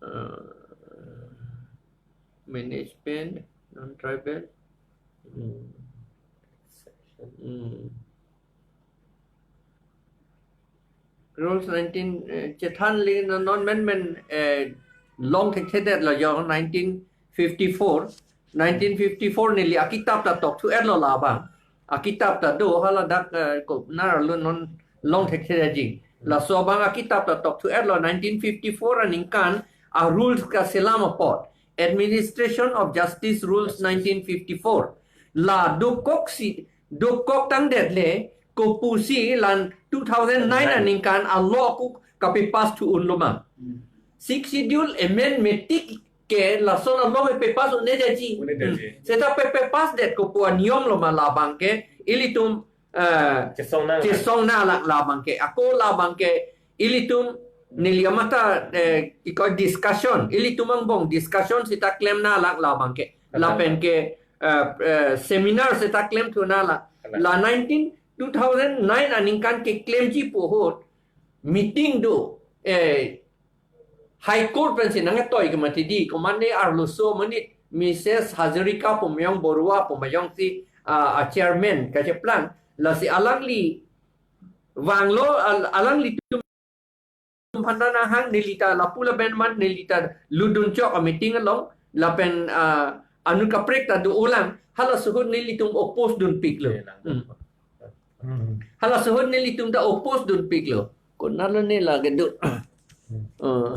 uh, management, non-tribal. Hmm. Hmm. Rules nineteen, eh, chethanle non, non menmen, eh, long thekthedetlo jo nineteen fifty-four. Nineteen fifty-four neli akitap ta tokthu-etlo labang. Akitap ta do hala dak, eh, ko narlo non long thekthedetji. Laso abang akitap ta tokthu-etlo nineteen fifty-four aningkan a rules kaselam apot. Administration of Justice Rules nineteen fifty-four. La dokoksi, dokok tangdet le, kopusi la two thousand nine aningkan a law ako kapepass thu unlo ma. Hmm. Sixth Schedule amendment tik ke lason a law pepass un-edetji. Un-edetji. Hmm. Seta pe, pepassdet kopu aniyom lo ma labang ke, ilitum, eh, chesong nang. Chesong nang la, labang ke. Ako labang ke, ilitum neli amata, eh, iko discussion, ilitum angbong discussion sita klem nang labang ke. Aha. Lapen ke, eh, eh, seminar sita klemthu nang. Aha. La nineteen, two thousand nine aningkan keklemji pu ahut meeting do, eh, High Court pensi nangketoi ke mati di, komane arloso amonit Missus Hazarika Pumayong Borua Pumayong si, ah, a chairman kacheplang, lasi alangli vanglo, al-, alanglitum aphan ta nanghang, neli ta lapu lapen man neli ta lutdun chok a meeting along, lapen, ah, anut kaprek ta do-olang, halaso ahut nelitum oppose dunpiklo. Iya, nang. Hmm. Hmm. Halaso ahut nelitum ta oppose dunpiklo. Konatlo ne lake do. Hmm. Eh,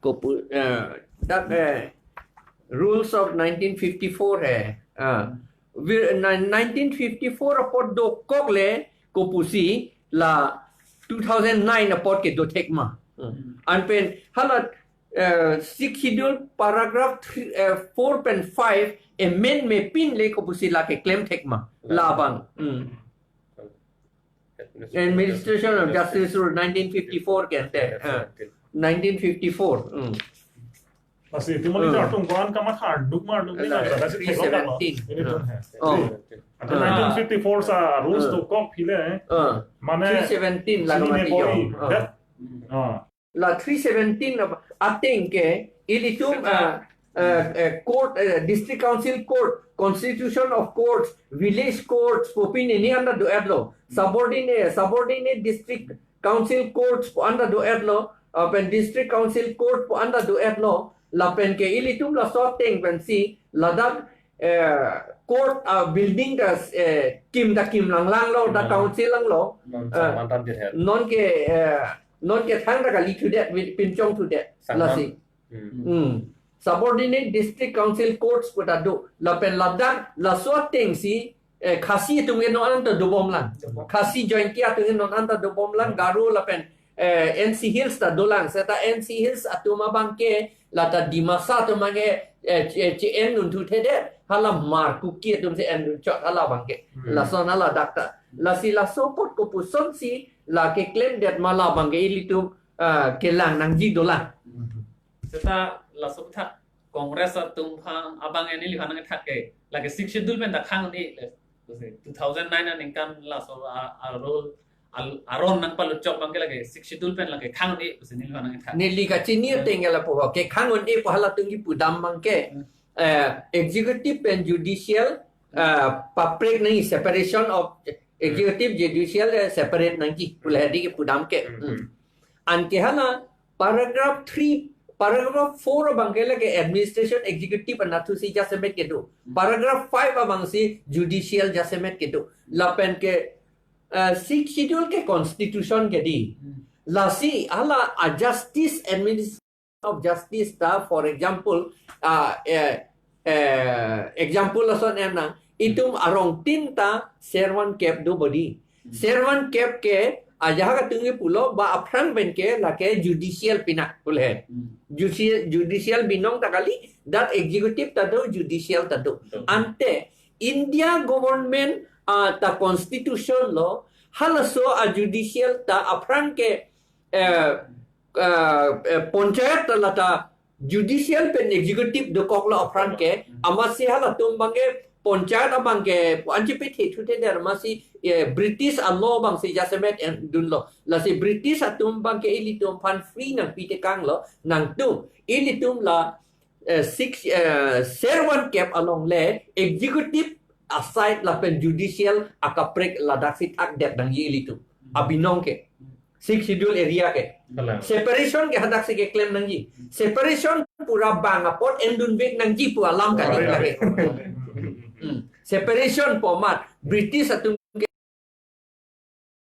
kopu, eh, dak, eh, rules of nineteen fifty-four he. Ah. Wir-, ni-, nineteen fifty-four apot dokok le kopusi la two thousand nine apot kedo thek ma. Hmm. Anpen hala eh, Sixth Schedule paragraph three, eh, four pen five amend mepin le kopusi lake klem thek ma. Labang. Hmm. Administration of Justice Rule nineteen fifty-four ke ante. Ah, nineteen fifty-four. Hmm. Lasi itu mali Ah. Dak tung koan kamat harduk marduk ni Ala, nang berada si thek three seventeen. Ini Ah. Tung he. Oh. Ante Ah. nineteen fifty-four sa rules Ah. Dokok phi le. Ah. Mane three seventeen la sini mati ne boi. Jong. Ah. That. Ah. La three seventeen na ateng ke ilitum, ah, eh, eh, court, eh, district council court, constitution of courts, village courts, pu pini ni anda do-etlo. Subordinate, subordinate district council courts pu anda do-etlo, ah, pen district council court pu anda do-etlo, lapen ke ilitum laso ateng pensi ladak, eh, court, ah, building ta, eh, kim ta kim langlanglo, da Hmm. council langlo. Non Eh, sangman tam dirhet. Non ke, eh, non ke thang ta kali thudet, wi-, pinchong thudet. Sangman. Lasi. Hmm. Hmm. Subordinate District Council Courts pu ta do. Lapen ladak, laso atengsi, eh, Khasi atum ke non anta dobom lang. Dobom. Khasi Jaintia atum ke non anta dobom lang, Garo lapen, eh, N C Hills ta dolang. Seta N C Hills atum abang ke, lata Dimasa atum abang ke, eh, che-, che-en nun thuthedet, hala Hmar Kuki atum si en nun chot hala abang ke. Hmm. Lason hala dak ta. Lasi laso apot kopusonsi, la keklemdet ma labang ke ilitum, ah, kelang nangji dolang. Hmm. Seta laso aputhak Congress atum aphan abang neli aphan nangkethak ke, lake Sixth Schedule pen ta khang un-e le. Two thousand nine aningkan laso a, a rule, al-, aron nangpalochok abang ke lake Sixth Schedule pen lake khang un-e pusi neli aphan nangkethak. Neli kachini Hmm. ateng ke lapu ho, kekhang un-e pu halatum kipudam abang ke. Hmm. Eh, executive pen judicial, eh, paprek nangji, separation of executive judicial, eh, separate nangji. Pu le hadi kipudam ke. Hmm. Hmm. Anke hala paragraph three, paragraph four abang ke lake administration executive anatthu si jasemet kedo. Hmm. Paragraph five abang si judicial jasemet kedo. Lapen ke, eh, Sixth Schedule ke constitution ke dei. Hmm. Lasi hala a justice administration of justice ta, for example, ah, eh, eh, example lason en nang, itum arongtin ta servan kep do bodi. Hmm. Servan kep ke ajahak atum ke pulo ba aphrang pen ke lake judicial pinak pu le. Hmm. Judicial, judicial binong ta kali, dak executive ta do, judicial ta do. Betul. Ante India government, ah, ta constitution lo, halaso a judicial ta aphrang ke, eh, eh, eh, panchayat ta lata judicial pen executive dokoklo aphrang ke, Hmm. amatsi halatum abang ke panchayat abang ke, anchi pe the thu the der amatsi, eh, British a law abang si jasemet en dunlo. Lasi British atum abang ke ilitum aphan free nangpi tekanglo, nangtum, ilitum la, eh, six, eh, servan kep along le executive aside lapen judicial akaprek ladak si thakdet nangji ilitum. Abinong ke. Sixth Schedule area ke. Kalang. Separation ke hadak si keklem nangji. Separation pura bang apot endun vek nangji pu alam kali Correct. lake. Hmm. Separation pu amat British atum ke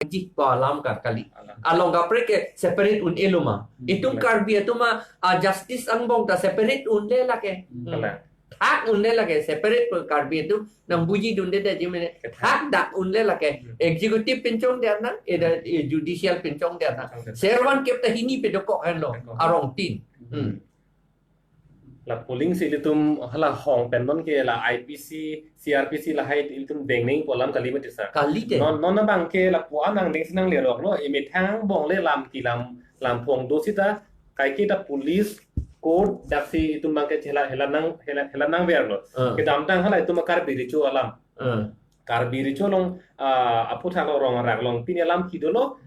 ji pu alam ka kali. Alam. Along kaprek ke separate un-elo ma. Hmm. Itum Karbi atum a, a justice angbong ta separate unle lake. Hmm. Hmm. Kalang. Thak unle lake, separate pu Karbi atum nangbuji dunde de ji mene. Kethak. Thak dak unle lake. Hmm. Executive pinchongdet nang, eda, eh, judicial pinchongdet nang. Pinchongdet. Servan kep ta hini pe dokok henlo, Dokok. arongtin. Hmm. Hmm. La polling si ilitum hala hong pen non ke la I P C, C R P C lahai ilitum dengning pu alam kali mati sa. Kali de. Non, non abang ke lapu-an nangdengsi nangleroklo, emethang angbong le lam kelam, lam phong do sita, kaike ta police court daksi itum abang ke chela, hela nang, hela, hela nangverlo. Ah. Kedamtang hala itum Karbi Recho alam. Ah. Karbi Recho along, ah, aphuthak along rong arak along pini alam kedo lo.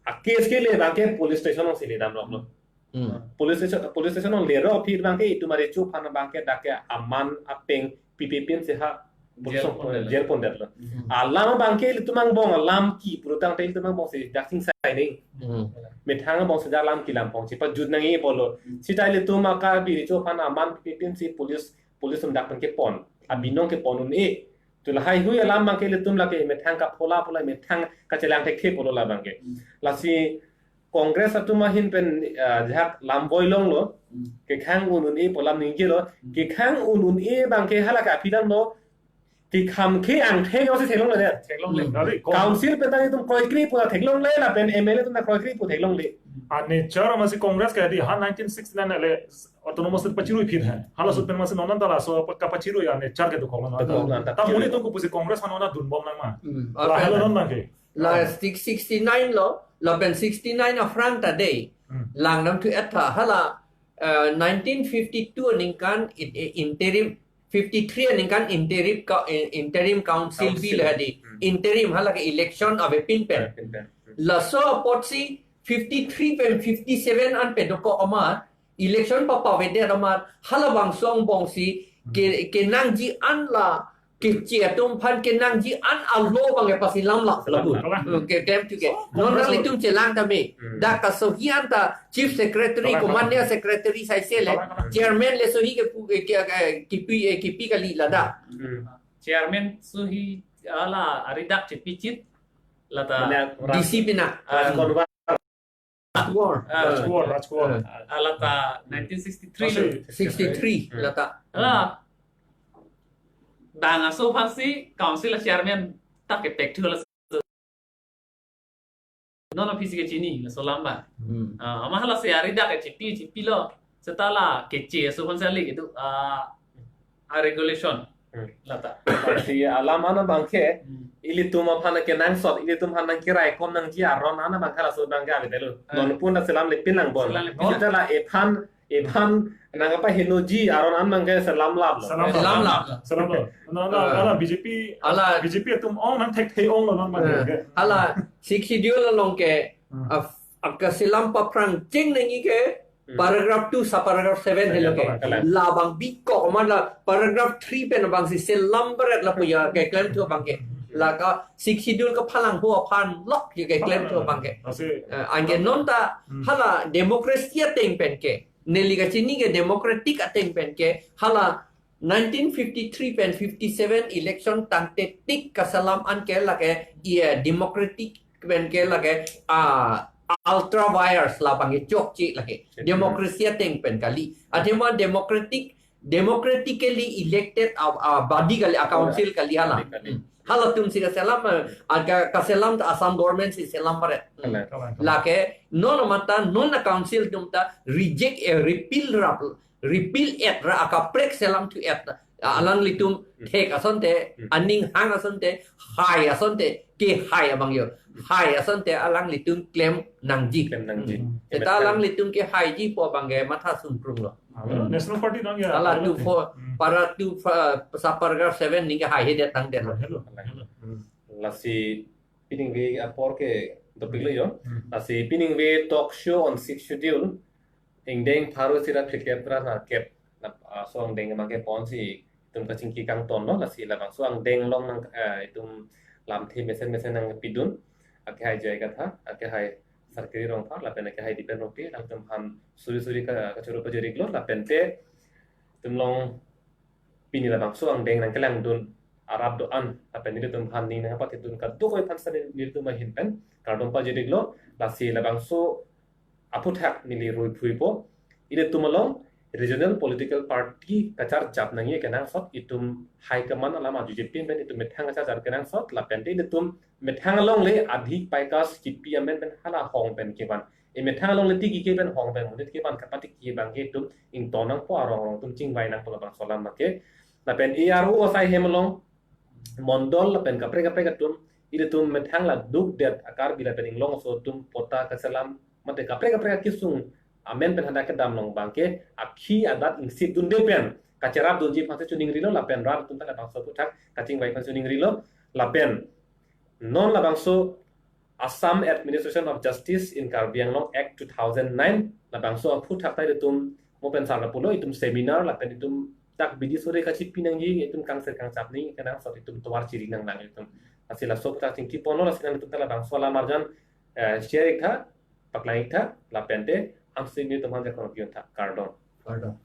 A case ke le abang ke police station along si ledamroklo. Hmm. Police station, police station along lerok aphi abang ke itum arecho aphan abang ke dak ke aman apeng pipe pensi ha Jail police pondetlo. jail pondetlo. Hmm. Alam abang ke ilitum angbong alam ke purutang te ilitum angbong si dak sing sai ning. Hmm. Methang angbong si dak lam kelam phong si pajut nangji pulo. Hmm. Sita ilitum Karbi Recho aphan aman pipe pensi police, police atum dak pen kepon. Abinong kepon un-e. Tu lahai hui alam abang ke ilitum lake methang kaphola phola methang kachelang thekthe pulo labang ke. Hmm. Lasi Congress atum ahin pen, ah, ajahak lam voi longlo, Hmm. kekhang un un-e pu alam ningjelo, Hmm. kekhang un un-e abang ke hala ke aphi damlo, Kekham ke angthek osi theklongle det. Theklongle. Hmm. Dari Cong- Council pen ta itum kroikre pu ta theklongle, lapen M L A atum ta kroikre pu theklongle. Ane char masi Congress ke di ha nineteen sixty-nine ale autonomous state pachirui phit hai. Hala sut pen masi non anta laso pa- kapachirui ane char ke dokok non anta. Dokok non anta. Ta monit atum kopusi Congress ma non anta dunbom nang ma. Hmm. La helo non ma ke. La six sixty-nine lo, lapen sixty-nine aphrang ta dei. Hmm. Langdamthu-et tha hala, eh, nineteen fifty-two aningkan it- eh, interim, fifty-three aningkan interim ka- eh, interim council Council. Bill hadi. Hmm. Interim hala ke election avepin pen. Avepin pen. Hmm. Laso apotsi fifty-three pen fifty-seven an pedokok amar election pa- pavedet amar halabangso angbongsi ke- kenangji an la keche atum aphan kenangji an alo abang ke pasilam lap. Pasilam lap. Oke, tem tu ke. So, non nanglitum chelang tame. Hmm. Dak kasohi anta chief secretary, kalang, kalang, commander secretary sai sele. Kalang, kalang. Chairman le sohi ke pu- ke- ke- ke- kipi eh, kipi kali ladak. Hmm. Chairman sohi ala ari dak chepichit lata. Mane, D C pina. Ah. Rajkuwar. Rajkuwar. Ah. Rajkuwar, Rajkuwar. Ah. Alata nineteen sixty-three lo. Sixty-three. Hmm. Lata. Ala. Bang aso aphansi council chairman ta kepek thu la. Non aphi si kechini laso alam abang. Hmm. Ah, ama hala se ari dak chepi chepi lo. Seta la keche aso aphan sali itu, ah, a regulation. Hmm. Lata. Si alam an abang ke, hmm, ilitum aphan kenangsot, ilitum aphan nangkeraikom nangji aron an abang ke laso abang ke avedetlo. Ah. Non pun ta selam lepin lang bon. Selam lepin. Seta la ephan, ephan nangkapahenoji aron an abang ke selam lap lo. Selam lap. Selam lap. Selam lap. No, no, ah, ala B J P, ala B J P atum ong nangthekthe ong lo non abang, eh, ke. Ala Sixth Schedule along ke, hmm, ah, akaselam paphrang cheng nangji ke, hmm, paragraph two, subparagraph seven helo ke. Kalang, kalang. Labang bikok amat la paragraph three pen abangsi selam beret lapu ya keklemthu abang ke. Laka Sixth Schedule kaphalang ho aphan lok ya keklemthu abang ke. Asi. Eh, anke non ta, hmm, hala democracy ateng pen ke. Neli kachini ke democratic ateng pen ke. Hala nineteen fifty-three pen fifty-seven election tangte tik kaselam an ke lake, iya, democratic pen ke lake, ah, ultra vires labang ke chokche lake. Democracy ateng pen kali. Athema democratic, democratically elected, ah, ah, body kali, ah, council kali hala. Body kali. Hmm. Halatum si kaselam, ah, ka- kaselam ta Assam government si selam beret. Hmm. Kalang. Lake, non mata, non a council atum ta reject, eh, repeal rap, repeal-et ra akaprek selamthu-et. Ah, alanglitum, hmm, thek asonte, hmm, aning hang asonte, hai asonte, kehai abang yo. Hai asonte alanglitum klem nangji. Klem nangji. Hmm. Seta alanglitum kehaiji pu abang ke matha sungkrung lo. Ah, hmm, National Party nang ya. Ala two four, hmm, para two, uh, subparagraph seven ning kehaihedet tangdet lo. Hello. Hello. Hmm. Lasi piningve apor ke dopiklo yo. Hmm. Lasi piningve talk show on Sixth Schedule. Ingdeng pharo isi ra phlikep ra nerkep. Na, ah, so angdeng abang ke ponsi itum kachingki kangton lo, lasi labangso angdeng along nang, eh, itum lamthe mesen mesen nangpidun. Akehai J I Kathar, akehai Sarkiri Rongphar, lapen akehai Dipen Rongpi, latum aphan suri suri ka- kachoro pajiriklo, lapente itum along pini labangso angdeng nangkelangdun arap do-an, lapen nelitum aphan ning nangpatidun kadokave aphan sani nelitum ahin pen kardom pajiriklo, lasi labangso aphuthak neli rui phuipo, ilitum along regional political party kacharjap nangji kenangsot, itum high command alam ajuji pin pen itum methang kacharjap kenangsot, lapente ilitum methang alongle adhik paikas kipi amen pen hala hong pen kevan. Emethang alongle tiki ke pen hong pen monit kevan kapatiki abang ke itum ington nangpo, arong arong atum chingvai nangpo labangso alam abang ke. Lapen A R O asai hem along mondol lapen kaprek kaprek atum, ilitum methang la dukdet a-Karbi lapen inglong aso atum patta kaselam mate kaprek kaprek akesung amen pen hadak kedam along abang ke akhi adat ingsip dunde pen kacherap dunji aphansi choningrilo, lapen rat atum ta labangso aphuthak kachingvai aphan choningrilo, lapen non labangso Assam Administration of Justice in Karbi Anglong Act two thousand nine, labangso aphuthak ta itum mo pen sar lapulo, itum seminar lapen itum dak bidi sore kachipi nangji, itum kangsir kangchap nangji kenangsot, itum tovar chiri nanglang itum. Lasi laso aphuthak chingki ponlo, lasi nangtum ta labangso alam arjan, eh, share ik tha, paklang ik tha, lapente angse nelitum aphan jakong pion tha, kardom. Kardom.